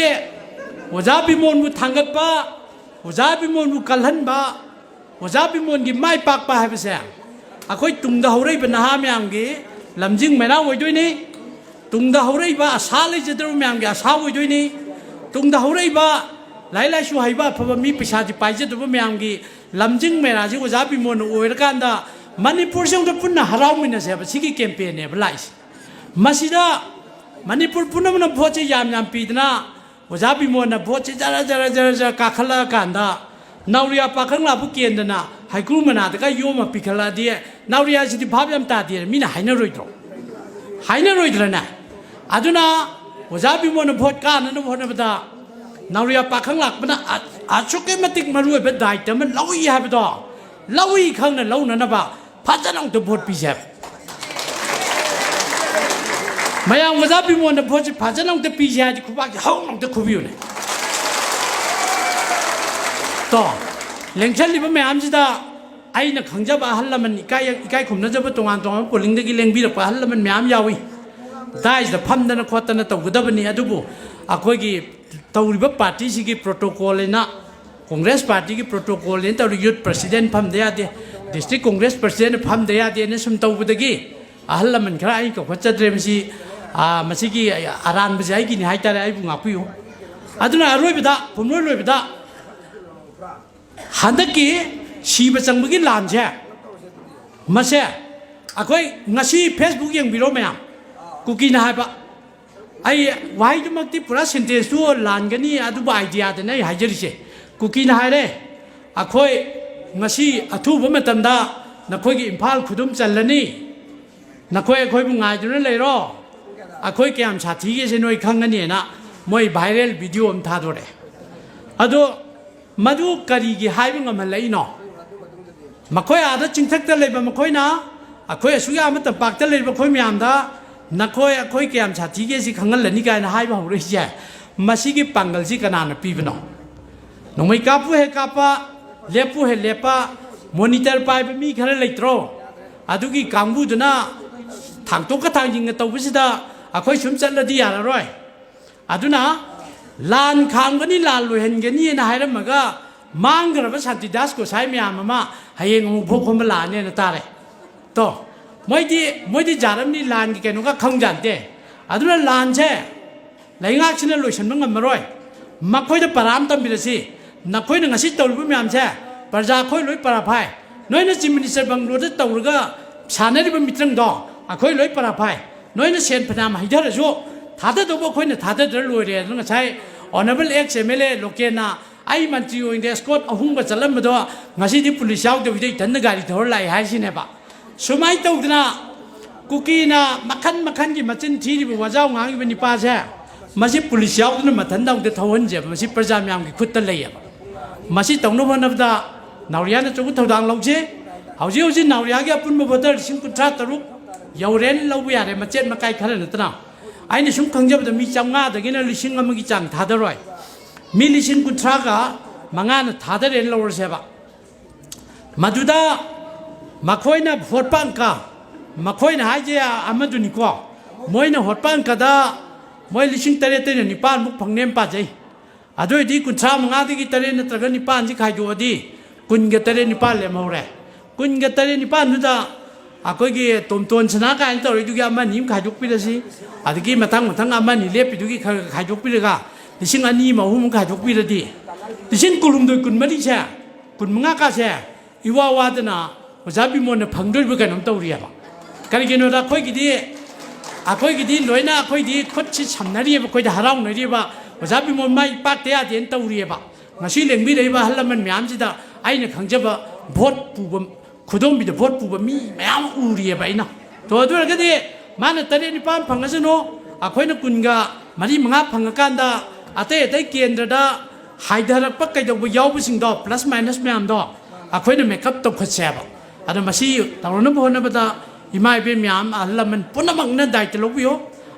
ꯑꯣꯖꯥ ꯕꯤꯃꯣꯟꯕꯨ ꯊꯥꯡꯒꯠꯄ, ꯑꯣꯖꯥ ꯕꯤꯃꯣꯟꯕꯨ ꯀꯜꯍꯟꯕ, ꯑꯣꯖꯥ ꯕꯤꯃꯣꯟꯒꯤ ꯃꯥꯏ ꯄꯥꯛꯄ ꯍꯥꯏꯕꯁꯦ ꯑꯩꯈꯣꯏ ꯇꯨꯡꯗ ꯍꯧꯔꯛꯏꯕ ꯅꯍꯥ ꯃꯌꯥꯝꯒꯤ ꯂꯝꯖꯤꯡ ꯃꯩꯔꯥ ꯑꯣꯏꯗꯣꯏꯅꯤ꯫ ꯇꯨꯡꯗ ꯍꯧꯔꯛꯏꯕ ꯑꯁꯥ ꯂꯩꯖꯗ꯭ꯔꯕ ꯃꯌꯥꯝꯒꯤ ꯑꯁꯥ ꯑꯣꯏꯗꯣꯏꯅꯤ꯫ ꯇꯨꯡꯗ ꯍꯧꯔꯛꯏꯕ ꯂꯥꯏꯔꯤꯛ ꯂꯥꯏꯁꯨ ꯍꯩꯕ ꯑꯐꯕ ꯃꯤ ꯄꯩꯁꯥꯗꯤ ꯄꯥꯏꯖꯗꯕ ꯃꯌꯥꯝꯒꯤ ꯂꯝꯖꯤꯡ ꯃꯩꯔꯥꯁꯤ ꯑꯣꯖꯥ ꯕꯤꯃꯣꯟꯅ ꯑꯣꯏꯔꯀꯥꯟꯗ ꯃꯅꯤꯄꯨꯔꯁꯤ ꯑꯃꯨꯛꯇ ꯄꯨꯟꯅ ꯍꯔꯥꯎꯃꯤꯟꯅꯁꯦ ꯍꯥꯏꯕ ꯁꯤꯒꯤ ꯀꯦꯝꯄꯦꯟꯅꯦꯕ ꯂꯥꯛꯏꯁꯦ꯫ ꯃꯁꯤꯗ ꯃꯅꯤꯄꯨꯔ ꯄꯨꯝꯅꯃꯛꯅ ꯚꯣꯠꯁꯦ ꯌꯥꯝ ꯌꯥꯝ ꯄꯤꯗꯅ ꯑꯣꯖꯥ ꯕꯤꯃꯣꯟꯅ ꯚꯣꯠꯁꯦ ꯖꯔ ꯖꯔ ꯖꯔ ꯖꯔ ꯀꯥꯈꯠꯂꯛꯑꯀꯥꯟꯗ ꯅꯥꯎꯔꯤꯌꯥ ꯄꯥꯈꯪꯂꯥꯕꯨ ꯀꯦꯟꯗꯅ ꯍꯩꯀ꯭ꯔꯨ ꯃꯅꯥꯗꯒ ꯌꯣꯝꯃ ꯄꯤꯈꯠꯂꯛꯑꯗꯤ ꯅꯥꯎꯔꯤꯌꯥꯁꯤꯗꯤ ꯚꯥꯞ ꯌꯥꯝ ꯇꯥꯗꯦꯅ ꯃꯤꯅ ꯍꯥꯏꯅꯔꯣꯏꯗ꯭ꯔꯣ? ꯍꯥꯏꯅꯔꯣꯏꯗ꯭ꯔꯅꯦ? ꯑꯗꯨꯅ ꯑꯣꯖꯥ ꯕꯤꯃꯣꯟꯅ ꯚꯣꯠ ꯀꯥꯅꯅꯕ ꯍꯣꯠꯅꯕꯗ ꯅꯥꯎꯔꯤꯌꯥ ꯄꯥꯈꯪ ꯂꯥꯛꯄꯅ ꯑ-, ꯑꯁꯨꯛꯀꯤ ꯃꯇꯤꯛ ꯃꯔꯨꯑꯣꯏꯕ ꯗꯥꯏꯇ ꯑꯃ ꯂꯧꯏ ꯍꯥꯏꯕꯗꯣ ꯂꯧꯏ ꯈꯪꯅ ꯂꯧꯅꯅꯕ ꯐꯖꯅ ꯑꯃꯨꯛꯇ ꯚꯣꯠ ꯄꯤꯁꯦ ꯍꯥꯏꯕ꯫ ꯃꯌꯥꯝ ꯑꯣꯖꯥ ꯕꯤꯃꯣꯟꯗ ꯚꯣꯠꯁꯤ ꯐꯖꯅ ꯑꯃꯨꯛꯇ ꯄꯤꯁꯦ ꯍꯥꯏꯗꯤ ꯈꯨꯕꯥꯛꯁꯤ ꯍꯧꯅ ꯑꯃꯨꯛꯇ ꯈꯨꯕꯤꯌꯨꯅꯦ꯫ ꯇꯣ, ꯂꯦꯡꯁꯜꯂꯤꯕ ꯃꯌꯥꯝꯁꯤꯗ ꯑꯩꯅ ꯈꯪꯖꯕ ꯑꯍꯜ ꯂꯃꯟ ꯏꯀꯥꯏ, ꯏꯀꯥꯏ ꯈꯨꯝꯅꯖꯕ ꯇꯣꯉꯥꯟ ꯇꯣꯉꯥꯟꯕ ꯄꯣꯂꯤꯡꯗꯒꯤ ꯂꯦꯡꯕꯤꯔꯛꯄ ꯑꯍꯜ ꯂꯃꯟ ꯃꯌꯥꯝ ꯌꯥꯎꯏ꯫ ꯗꯥꯏꯁꯤꯗ ꯐꯝꯗꯅ ꯈꯣꯠꯇꯅ ꯇꯧꯒꯗꯕꯅꯤ꯫ ꯑꯗꯨꯕꯨ ꯑꯩꯈꯣꯏꯒꯤ ꯇꯧꯔꯤꯕ ꯄꯥꯔꯇꯤꯁꯤꯒꯤ ꯄ꯭ꯔꯣꯇꯣꯀꯣꯜ ꯍꯥꯏꯅ, ꯀꯣꯡꯒ꯭ꯔꯦꯁ ꯄꯥꯔꯇꯤꯒꯤ ꯄ꯭ꯔꯣꯇꯣꯀꯣꯜ ꯍꯥꯏꯅ ꯇꯧꯔꯤ, ꯌꯨꯠ ꯄ꯭ꯔꯁꯤꯗꯦꯟ ꯐꯝꯗ ꯌꯥꯗꯦ, ꯗꯤꯁꯇ꯭ꯔꯤꯛ ꯀꯣꯡꯒ꯭ꯔꯦꯁ ꯄ꯭ꯔꯁꯤꯗꯦꯟ ꯐꯝꯗ ꯌꯥꯗꯦꯅ ꯁꯨꯝ ꯇꯧꯕꯗꯒꯤ ꯑꯍꯜ ꯂꯃꯟ ꯈꯔ ꯑꯩ ꯀꯧꯈꯠꯆꯗ꯭ꯔꯦ꯫ ꯃꯁꯤ, ꯑꯥ, ꯃꯁꯤꯒꯤ ꯑꯔꯥꯟꯕꯁꯦ ꯑꯩꯒꯤꯅꯤ ꯍꯥꯏꯇꯥꯔꯦ, ꯑꯩꯕꯨ ꯉꯥꯛꯄꯤꯌꯨ꯫ ꯑꯗꯨꯅ ꯑꯔꯣꯏꯕꯗ, ꯄꯨꯝꯂꯣꯏ ꯂꯣꯏꯕꯗ, ꯍꯟꯗꯛꯀꯤ ꯁꯤꯕ ꯆꯪꯕꯒꯤ ꯂꯥꯟꯁꯦ, ꯃꯁꯦ ꯑꯩꯈꯣꯏ ꯉꯁꯤ Facebook ꯌꯦꯡꯕꯤꯔꯣ ꯃꯌꯥꯝ, ꯀꯨꯀꯤꯅ ꯍꯥꯏꯕ, ꯑꯩ ꯋꯥꯍꯩꯗꯨꯃꯛꯇꯤ ꯄꯨꯔꯥ ꯁꯦꯟꯇꯦꯟꯁꯇꯨ ꯂꯥꯟꯒꯅꯤ, ꯑꯗꯨꯕꯨ ꯑꯥꯏꯗꯤꯌꯥꯗꯅꯦ ꯑꯩ ꯍꯥꯏꯖꯔꯤꯁꯦ꯫ ꯀꯨꯀꯤꯅ ꯍꯥꯏꯔꯦ, "ꯑꯩꯈꯣꯏ ꯉꯁꯤ ꯑꯊꯨꯕ ꯃꯇꯝꯗ ꯅꯈꯣꯏꯒꯤ ꯏꯝꯐꯥꯜ ꯈꯨꯗꯨꯝ ꯆꯜꯂꯅꯤ, ꯅꯈꯣꯏ ꯑꯩꯈꯣꯏꯕꯨ ꯉꯥꯏꯗꯨꯅ ꯂꯩꯔꯣ, ꯑꯩꯈꯣꯏ ꯀꯌꯥꯝ ꯁꯥꯊꯤꯒꯦꯁꯦ ꯅꯣꯏ ꯈꯪꯒꯅꯤꯅ" ꯃꯣꯏ ꯚꯥꯏꯔꯦꯜ ꯚꯤꯗꯤꯑꯣ ꯑꯃ ꯊꯥꯗꯣꯔꯛꯑꯦ꯫ ꯑꯗꯣ ꯃꯗꯨ ꯀꯔꯤꯒꯤ ꯍꯥꯏꯕ ꯉꯝꯍꯜꯂꯛꯏꯅꯣ? ꯃꯈꯣꯏ ꯑꯥꯗ ꯆꯤꯡꯊꯛꯇ ꯂꯩꯕ ꯃꯈꯣꯏꯅ ꯑꯩꯈꯣꯏ ꯑꯁꯨꯛ ꯌꯥꯝꯕ ꯇꯝꯄꯥꯛꯇ ꯂꯩꯔꯤꯕ ꯑꯩꯈꯣꯏ ꯃꯌꯥꯝꯗ "ꯅꯈꯣꯏ ꯑꯩꯈꯣꯏ ꯀꯌꯥꯝ ꯁꯥꯊꯤꯒꯦ ꯁꯤ ꯈꯪꯍꯜꯂꯅꯤ" ꯀꯥꯏꯅ ꯍꯥꯏꯕ ꯍꯧꯔꯛꯏꯁꯦ, ꯃꯁꯤꯒꯤ ꯄꯥꯡꯒꯜꯁꯤ ꯀꯅꯥꯅ ꯄꯤꯕꯅꯣ? ꯅꯣꯡꯃꯩ ꯀꯥꯞꯄꯨ ꯍꯦꯛ ꯀꯥꯞꯄ, ꯂꯦꯞꯄꯨ ꯍꯦꯛ ꯂꯦꯞꯄ, ꯃꯣꯅꯤꯇꯔ ꯄꯥꯏꯕ ꯃꯤ ꯈꯔ ꯂꯩꯇ꯭ꯔꯣ? ꯑꯗꯨꯒꯤ ꯀꯥꯡꯕꯨꯗꯨꯅ ꯊꯥꯡꯇꯣꯛꯀ ꯊꯥꯡꯖꯤꯟꯒ ꯇꯧꯕꯁꯤꯗ ꯑꯩꯈꯣꯏ ꯁꯨꯝ ꯆꯠꯂꯗꯤ ꯌꯥꯔꯔꯣꯏ꯫ ꯑꯗꯨꯅ ꯂꯥꯟ ꯈꯥꯝꯒꯅꯤ, ꯂꯥꯟ ꯂꯣꯏꯍꯟꯒꯅꯤꯅ ꯍꯥꯏꯔꯝꯃꯒ ꯃꯥꯡꯈ꯭ꯔꯕ ꯁꯥꯟꯇꯤꯗꯥꯁ ꯒꯣꯁꯥꯏ ꯃꯌꯥꯝ ꯑꯃ ꯍꯌꯦꯡ ꯑꯃꯨꯛ ꯚꯣꯛ ꯈꯣꯝꯕ ꯂꯥꯛꯑꯅꯦꯅ ꯇꯥꯔꯦ꯫ ꯇꯣ, ꯃꯣꯏꯗꯤ, ꯃꯣꯏꯗꯤ ꯖꯥꯔꯝꯅꯤ, ꯂꯥꯟꯒꯤ ꯀꯩꯅꯣꯒ ꯈꯪꯖꯥꯟꯗꯦ꯫ ꯑꯗꯨꯅ ꯂꯥꯟꯁꯦ ꯂꯩꯉꯥꯛꯁꯤꯅ ꯂꯣꯏꯁꯤꯟꯕ ꯉꯝꯃꯔꯣꯏ꯫ ꯃꯈꯣꯏꯗ ꯄꯔꯥ ꯑꯃ ꯇꯝꯕꯤꯔꯁꯤ꯫ ꯅꯈꯣꯏꯅ ꯉꯁꯤ ꯇꯧꯔꯤꯕ ꯃꯌꯥꯝꯁꯦ ꯄ꯭ꯔꯖꯥ ꯑꯩꯈꯣꯏ ꯂꯣꯏ ꯄꯔꯥ ꯐꯥꯏ꯫ ꯅꯣꯏꯅ ꯆꯤꯐ ꯃꯤꯅꯤꯁꯇꯔ ꯕꯪꯒ꯭ꯂꯣꯗ ꯇꯧꯔꯒ ꯁꯥꯟꯅꯔꯤꯕ ꯃꯤꯇ꯭ꯔꯪꯗꯣ ꯑꯩꯈꯣꯏ ꯂꯣꯏ ꯄꯔꯥ ꯐꯥꯏ꯫ ꯅꯣꯏꯅ ꯁꯦꯟ ꯐꯅꯌꯥꯝ ꯍꯩꯊꯔꯁꯨ ꯊꯥꯗꯗꯧꯕ ꯑꯩꯈꯣꯏꯅ ꯊꯥꯗꯗ꯭ꯔ ꯂꯣꯏꯔꯦ꯫ ꯑꯗꯨꯅ ꯉꯁꯥꯏ honourable ex M L A ꯂꯣꯀꯦꯟꯅ ꯑꯩ ꯃꯟꯇ꯭ꯔꯤ ꯑꯣꯏꯅ ꯑꯦꯁꯀꯣꯔꯠ ꯑꯍꯨꯝꯒ ꯆꯠꯂꯝꯕꯗꯣ ꯉꯁꯤꯗꯤ ꯄꯨꯂꯤꯁ ꯌꯥꯎꯗꯕꯤꯗ ꯏꯊꯟꯗ ꯒꯥꯔꯤ ꯊꯧꯔ ꯂꯥꯛꯑꯦ ꯍꯥꯏꯁꯤꯅꯦꯕ꯫ ꯁꯨꯃꯥꯏꯅ ꯇꯧꯗꯅ ꯀꯨꯀꯤꯅ ꯃꯈꯟ ꯃꯈꯟꯒꯤ ꯃꯆꯤꯟ ꯊꯤꯔꯤꯕ ꯋꯥꯖꯥꯎ ꯉꯥꯡꯉꯤꯕ ꯅꯤꯄꯥꯁꯦ, ꯃꯁꯤ ꯄꯨꯂꯤꯁ ꯌꯥꯎꯗꯅ ꯃꯊꯟꯗ ꯑꯃꯨꯛꯇ ꯊꯧꯍꯟꯁꯦꯕ꯫ ꯃꯁꯤ ꯄ꯭ꯔꯖꯥ ꯃꯌꯥꯝꯒꯤ ꯈꯨꯠꯇ ꯂꯩꯌꯦꯕ꯫ ꯃꯁꯤ ꯇꯧꯅꯕ ꯍꯣꯠꯅꯕꯗ ꯅꯥꯎꯔꯤꯌꯥꯅ ꯑꯆꯧꯕ ꯊꯧꯗꯥꯡ ꯂꯧꯁꯤ꯫ ꯍꯧꯖꯤꯛ ꯍꯧꯖꯤꯛ ꯅꯥꯎꯔꯤꯌꯥꯒꯤ ꯑꯄꯨꯟꯕ ꯚꯣꯇꯔ ꯂꯤꯁꯤꯡ ꯀꯨꯟꯊ꯭ꯔꯥ ꯇꯔꯨꯛ ꯌꯧꯔꯦꯅ ꯂꯧꯕ ꯌꯥꯔꯦ, ꯃꯆꯦꯠ ꯃꯀꯥꯏ ꯈꯔ ꯅꯠꯇꯅ꯫ ꯑꯩꯅ ꯁꯨꯝ ꯈꯪꯖꯕꯗ ꯃꯤ ꯆꯥꯝꯃꯉꯥꯗꯒꯤꯅ ꯂꯤꯁꯤꯡ ꯑꯃꯒꯤ ꯆꯥꯡ ꯊꯥꯗꯔꯣꯏ꯫ ꯃꯤ ꯂꯤꯁꯤꯡ ꯀꯨꯟꯊ꯭ꯔꯥꯒ ꯃꯉꯥꯅ ꯊꯥꯗꯔꯦꯅ ꯂꯧꯔꯁꯦꯕ꯫ ꯃꯗꯨꯗ ꯃꯈꯣꯏꯅ ꯍꯣꯠꯄ ꯑꯪꯀ, ꯃꯈꯣꯏꯅ ꯍꯥꯏꯁꯦ ꯑꯃꯗꯨꯅꯤꯀꯣ, ꯃꯣꯏꯅ ꯍꯣꯠꯄ ꯑꯪꯀꯗ ꯃꯣꯏ ꯂꯤꯁꯤꯡ ꯇꯔꯦꯠꯇꯩꯅ ꯅꯤꯄꯥꯟꯃꯨꯛ ꯐꯪꯅꯦꯅ ꯄꯥꯖꯩ꯫ ꯑꯗꯨ ꯑꯣꯏꯗꯤ ꯀꯨꯟꯊ꯭ꯔꯥ ꯃꯉꯥꯗꯒꯤ ꯇꯔꯦꯠ ꯅꯠꯇ꯭ꯔꯒ ꯅꯤꯄꯥꯟꯁꯤ ꯈꯥꯏꯗꯣꯛꯑꯗꯤ ꯀꯨꯟꯒ ꯇꯔꯦꯠ ꯅꯤꯄꯥꯟ ꯂꯦꯝꯍꯧꯔꯦ꯫ ꯀꯨꯟꯒ ꯇꯔꯦꯠ ꯅꯤꯄꯥꯟꯗꯨꯗ ꯑꯩꯈꯣꯏꯒꯤ ꯇꯣꯝꯇꯣꯟ ꯁꯅꯥ ꯀꯥꯏꯅ ꯇꯧꯔꯤꯗꯨꯒꯤ ꯑꯃ ꯑꯅꯤ ꯑꯃ ꯈꯥꯏꯗꯣꯛꯄꯤꯔꯁꯤ, ꯑꯗꯒꯤ ꯃꯊꯪ ꯃꯊꯪ ꯑꯃ ꯑꯅꯤ ꯂꯦꯞꯄꯤꯗꯨꯒꯤ ꯈꯔ ꯈꯔ ꯈꯥꯏꯗꯣꯛꯄꯤꯔꯒ ꯂꯤꯁꯤꯡ ꯑꯅꯤ ꯑꯃ ꯑꯍꯨꯝ ꯑꯃ ꯈꯥꯏꯗꯣꯛꯄꯤꯔꯗꯤ ꯂꯤꯁꯤꯡ ꯀꯨꯟꯍꯨꯝꯗꯣꯏ, ꯀꯨꯟꯃꯔꯤꯁꯦ, ꯀꯨꯟꯃꯉꯥ ꯀꯥꯁꯦ ꯏꯋꯥ ꯋꯥꯗꯅ ꯑꯣꯖꯥ ꯕꯤꯃꯣꯟꯅ ꯐꯪꯗꯣꯔꯤꯕ ꯀꯩꯅꯣꯝ ꯇꯧꯔꯤꯑꯕ꯫ ꯀꯔꯤꯒꯤꯅꯣꯗ ꯑꯩꯈꯣꯏꯒꯤꯗꯤ, ꯑꯩꯈꯣꯏꯒꯤꯗꯤ ꯂꯣꯏꯅ ꯑꯩꯈꯣꯏꯗꯤ ꯈꯨꯠꯁꯤ ꯁꯝꯅꯔꯤꯑꯕ, ꯑꯩꯈꯣꯏꯗ ꯍꯔꯥꯎꯅꯔꯤꯑꯕ, ꯑꯣꯖꯥ ꯕꯤꯃꯣꯟ ꯃꯥꯏ ꯄꯥꯛꯇ ꯌꯥꯗꯦꯅ ꯇꯧꯔꯤꯑꯕ꯫ ꯉꯁꯤ ꯂꯦꯡꯕꯤꯔꯛꯏꯕ ꯑꯍꯜ ꯂꯃꯟ ꯃꯌꯥꯝꯁꯤꯗ ꯑꯩꯅ ꯈꯪꯖꯕ ꯚꯣꯠ ꯄꯨꯕ, ꯈꯨꯗꯣꯝꯕꯤꯗ ꯚꯣꯠ ꯄꯨꯕ ꯃꯤ ꯃꯌꯥꯝ ꯎꯔꯤꯑꯕ ꯑꯩꯅ꯫ ꯇꯣ, ꯑꯗꯨ ꯑꯣꯏꯔꯒꯗꯤ ꯃꯥꯅ ꯇꯔꯦꯠ ꯅꯤꯄꯥꯟ ꯐꯪꯉꯁꯅꯨ, ꯑꯩꯈꯣꯏꯅ ꯀꯨꯟꯒ ꯃꯔꯤ ꯃꯉꯥ ꯐꯪꯉꯀꯥꯟꯗ ꯑꯇꯩ ꯑꯇꯩ ꯀꯦꯟꯗ꯭ꯔꯗ ꯍꯥꯏꯊꯔꯛꯄ ꯀꯩꯗꯧꯕ ꯌꯥꯎꯕꯁꯤꯡꯗꯣ, ꯄ꯭ꯂꯁ ꯃꯥꯏꯅꯁ ꯃꯌꯥꯝꯗꯣ ꯑꯩꯈꯣꯏꯅ ꯃꯦꯀꯞ ꯇꯧꯈꯠꯁꯦꯕ꯫ ꯑꯗꯣ ꯃꯁꯤ ꯇꯧꯅꯅꯕ ꯍꯣꯠꯅꯕꯗ ꯏꯃꯥ ꯏꯕꯦꯟ ꯃꯌꯥꯝ, ꯑꯍꯜ ꯂꯃꯟ ꯄꯨꯝꯅꯃꯛꯅ ꯗꯥꯏꯇ ꯂꯧꯕꯤꯌꯨ꯫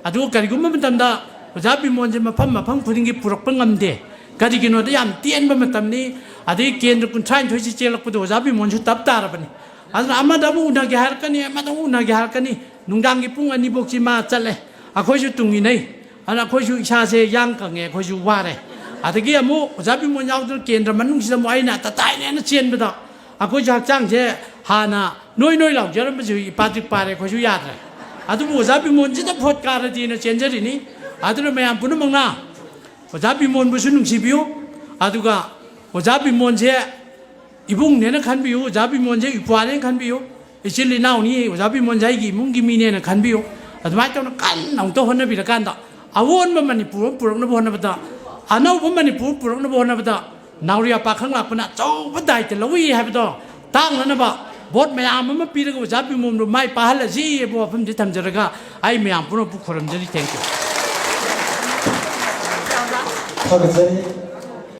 ꯑꯗꯨꯒ ꯀꯔꯤꯒꯨꯝꯕ ꯃꯇꯝꯗ ꯑꯣꯖꯥ ꯕꯤꯃꯣꯟꯁꯦ ꯃꯐꯝ ꯃꯐꯝ ꯈꯨꯗꯤꯡꯒꯤ ꯄꯨꯔꯛꯄ ꯉꯝꯗꯦ, ꯀꯔꯤꯒꯤꯅꯣꯗ ꯌꯥꯝ ꯇꯦꯟꯕ ꯃꯇꯝꯅꯤ꯫ ꯑꯗꯒꯤ ꯀꯦꯟꯗ꯭ꯔ ꯀꯨꯟꯊ꯭ꯔꯥꯅꯤꯊꯣꯏꯁꯤ ꯆꯦꯜꯂꯛꯄꯗ ꯑꯣꯖꯥ ꯕꯤꯃꯣꯟꯁꯨ ꯇꯞ ꯇꯥꯔꯕꯅꯤ꯫ ꯑꯗꯨꯅ ꯑꯃꯗ ꯑꯃꯨꯛ ꯎꯅꯒꯦ ꯍꯥꯏꯔꯛꯀꯅꯤ, ꯑꯃꯗ ꯑꯃꯨꯛ ꯎꯅꯒꯦ ꯍꯥꯏꯔꯛꯀꯅꯤ꯫ ꯅꯨꯡꯗꯥꯡꯒꯤ ꯄꯨꯡ ꯑꯅꯤꯐꯧꯁꯤ ꯃꯥ ꯆꯠꯂꯦ꯫ ꯑꯩꯈꯣꯏꯁꯨ ꯇꯨꯡ ꯏꯟꯅꯩ꯫ ꯑꯗꯨꯅ ꯑꯩꯈꯣꯏꯁꯨ ꯏꯁꯥꯁꯦ ꯌꯥꯡ ꯀꯪꯉꯦ, ꯑꯩꯈꯣꯏꯁꯨ ꯋꯥꯔꯦ꯫ ꯑꯗꯒꯤ ꯑꯃꯨꯛ ꯑꯣꯖꯥ ꯕꯤꯃꯣꯟ ꯌꯥꯎꯗꯅ ꯀꯦꯟꯗ꯭ꯔ ꯃꯅꯨꯡꯁꯤꯗ ꯑꯃꯨꯛ ꯑꯩꯅ ꯇꯇꯥꯏꯅꯦꯅ ꯆꯦꯟꯕꯗ ꯑꯩꯈꯣꯏꯁꯨ ꯍꯛꯆꯥꯡꯁꯦ ꯍꯥꯟꯅ ꯅꯣꯏ ꯅꯣꯏ ꯂꯥꯎꯖꯔꯝꯕꯁꯤ ꯍꯧꯖꯤꯛ ꯏꯄꯥꯗ꯭ꯔꯤꯛ ꯄꯥꯔꯦ, ꯑꯩꯈꯣꯏꯁꯨ ꯌꯥꯗ꯭ꯔꯦ꯫ ꯑꯗꯨꯕꯨ ꯑꯣꯖꯥ ꯕꯤꯃꯣꯟꯁꯤꯗ ꯚꯣꯠ ꯀꯥꯔꯗꯤꯅ ꯆꯦꯟꯖꯔꯤꯅꯤ꯫ ꯑꯗꯨꯅ ꯃꯌꯥꯝ ꯄꯨꯝꯅꯃꯛꯅ ꯑꯣꯖꯥ ꯕꯤꯃꯣꯟꯕꯨꯁꯨ ꯅꯨꯡꯁꯤꯕꯤꯌꯨ, ꯑꯗꯨꯒ ꯑꯣꯖꯥ ꯕꯤꯃꯣꯟꯁꯦ ꯏꯕꯨꯡꯅꯦꯅ ꯈꯟꯕꯤꯌꯨ, ꯑꯣꯖꯥ ꯕꯤꯃꯣꯟꯁꯦ ꯏꯄ꯭ꯋꯥꯅꯦꯅ ꯈꯟꯕꯤꯌꯨ, ꯏꯆꯤꯜ ꯏꯅꯥꯎꯅꯤ, ꯑꯣꯖꯥ ꯕꯤꯃꯣꯟꯁꯦ ꯑꯩꯒꯤ ꯏꯃꯨꯡꯒꯤ ꯃꯤꯅꯦꯅ ꯈꯟꯕꯤꯌꯨ꯫ ꯑꯗꯨꯃꯥꯏꯅ ꯇꯧꯅ ꯀꯟꯅ ꯑꯃꯨꯛꯇ ꯍꯣꯠꯅꯕꯤꯔꯀꯥꯟꯗ ꯑꯑꯣꯟꯕ ꯃꯅꯤꯄꯨꯔ ꯑꯃ ꯄꯨꯔꯛꯅꯕ ꯍꯣꯠꯅꯕꯗ, ꯑꯅꯧꯕ ꯃꯅꯤꯄꯨꯔ ꯄꯨꯔꯛꯅꯕ ꯍꯣꯠꯅꯕꯗ ꯅꯥꯎꯔꯤꯌꯥ ꯄꯥꯈꯪ ꯂꯥꯛꯄꯅ ꯑꯆꯧꯕ ꯗꯥꯏꯇ ꯂꯧꯏ ꯍꯥꯏꯕꯗꯣ ꯇꯥꯛꯅꯅꯕ ꯚꯣꯠ ꯃꯌꯥꯝ ꯑꯃ ꯄꯤꯔꯒ ꯑꯣꯖꯥ ꯕꯤꯃꯣꯟꯕꯨ ꯃꯥꯏ ꯄꯥꯛꯍꯜꯂꯁꯤ ꯍꯥꯏꯕ ꯋꯥꯐꯝꯁꯤ ꯊꯝꯖꯔꯒ ꯑꯩ ꯃꯌꯥꯝ ꯄꯨꯝꯅꯃꯛꯄꯨ ꯈꯨꯔꯨꯝꯖꯔꯤ꯫ Thank you꯫ ꯊꯥꯒꯠꯆꯔꯤ꯫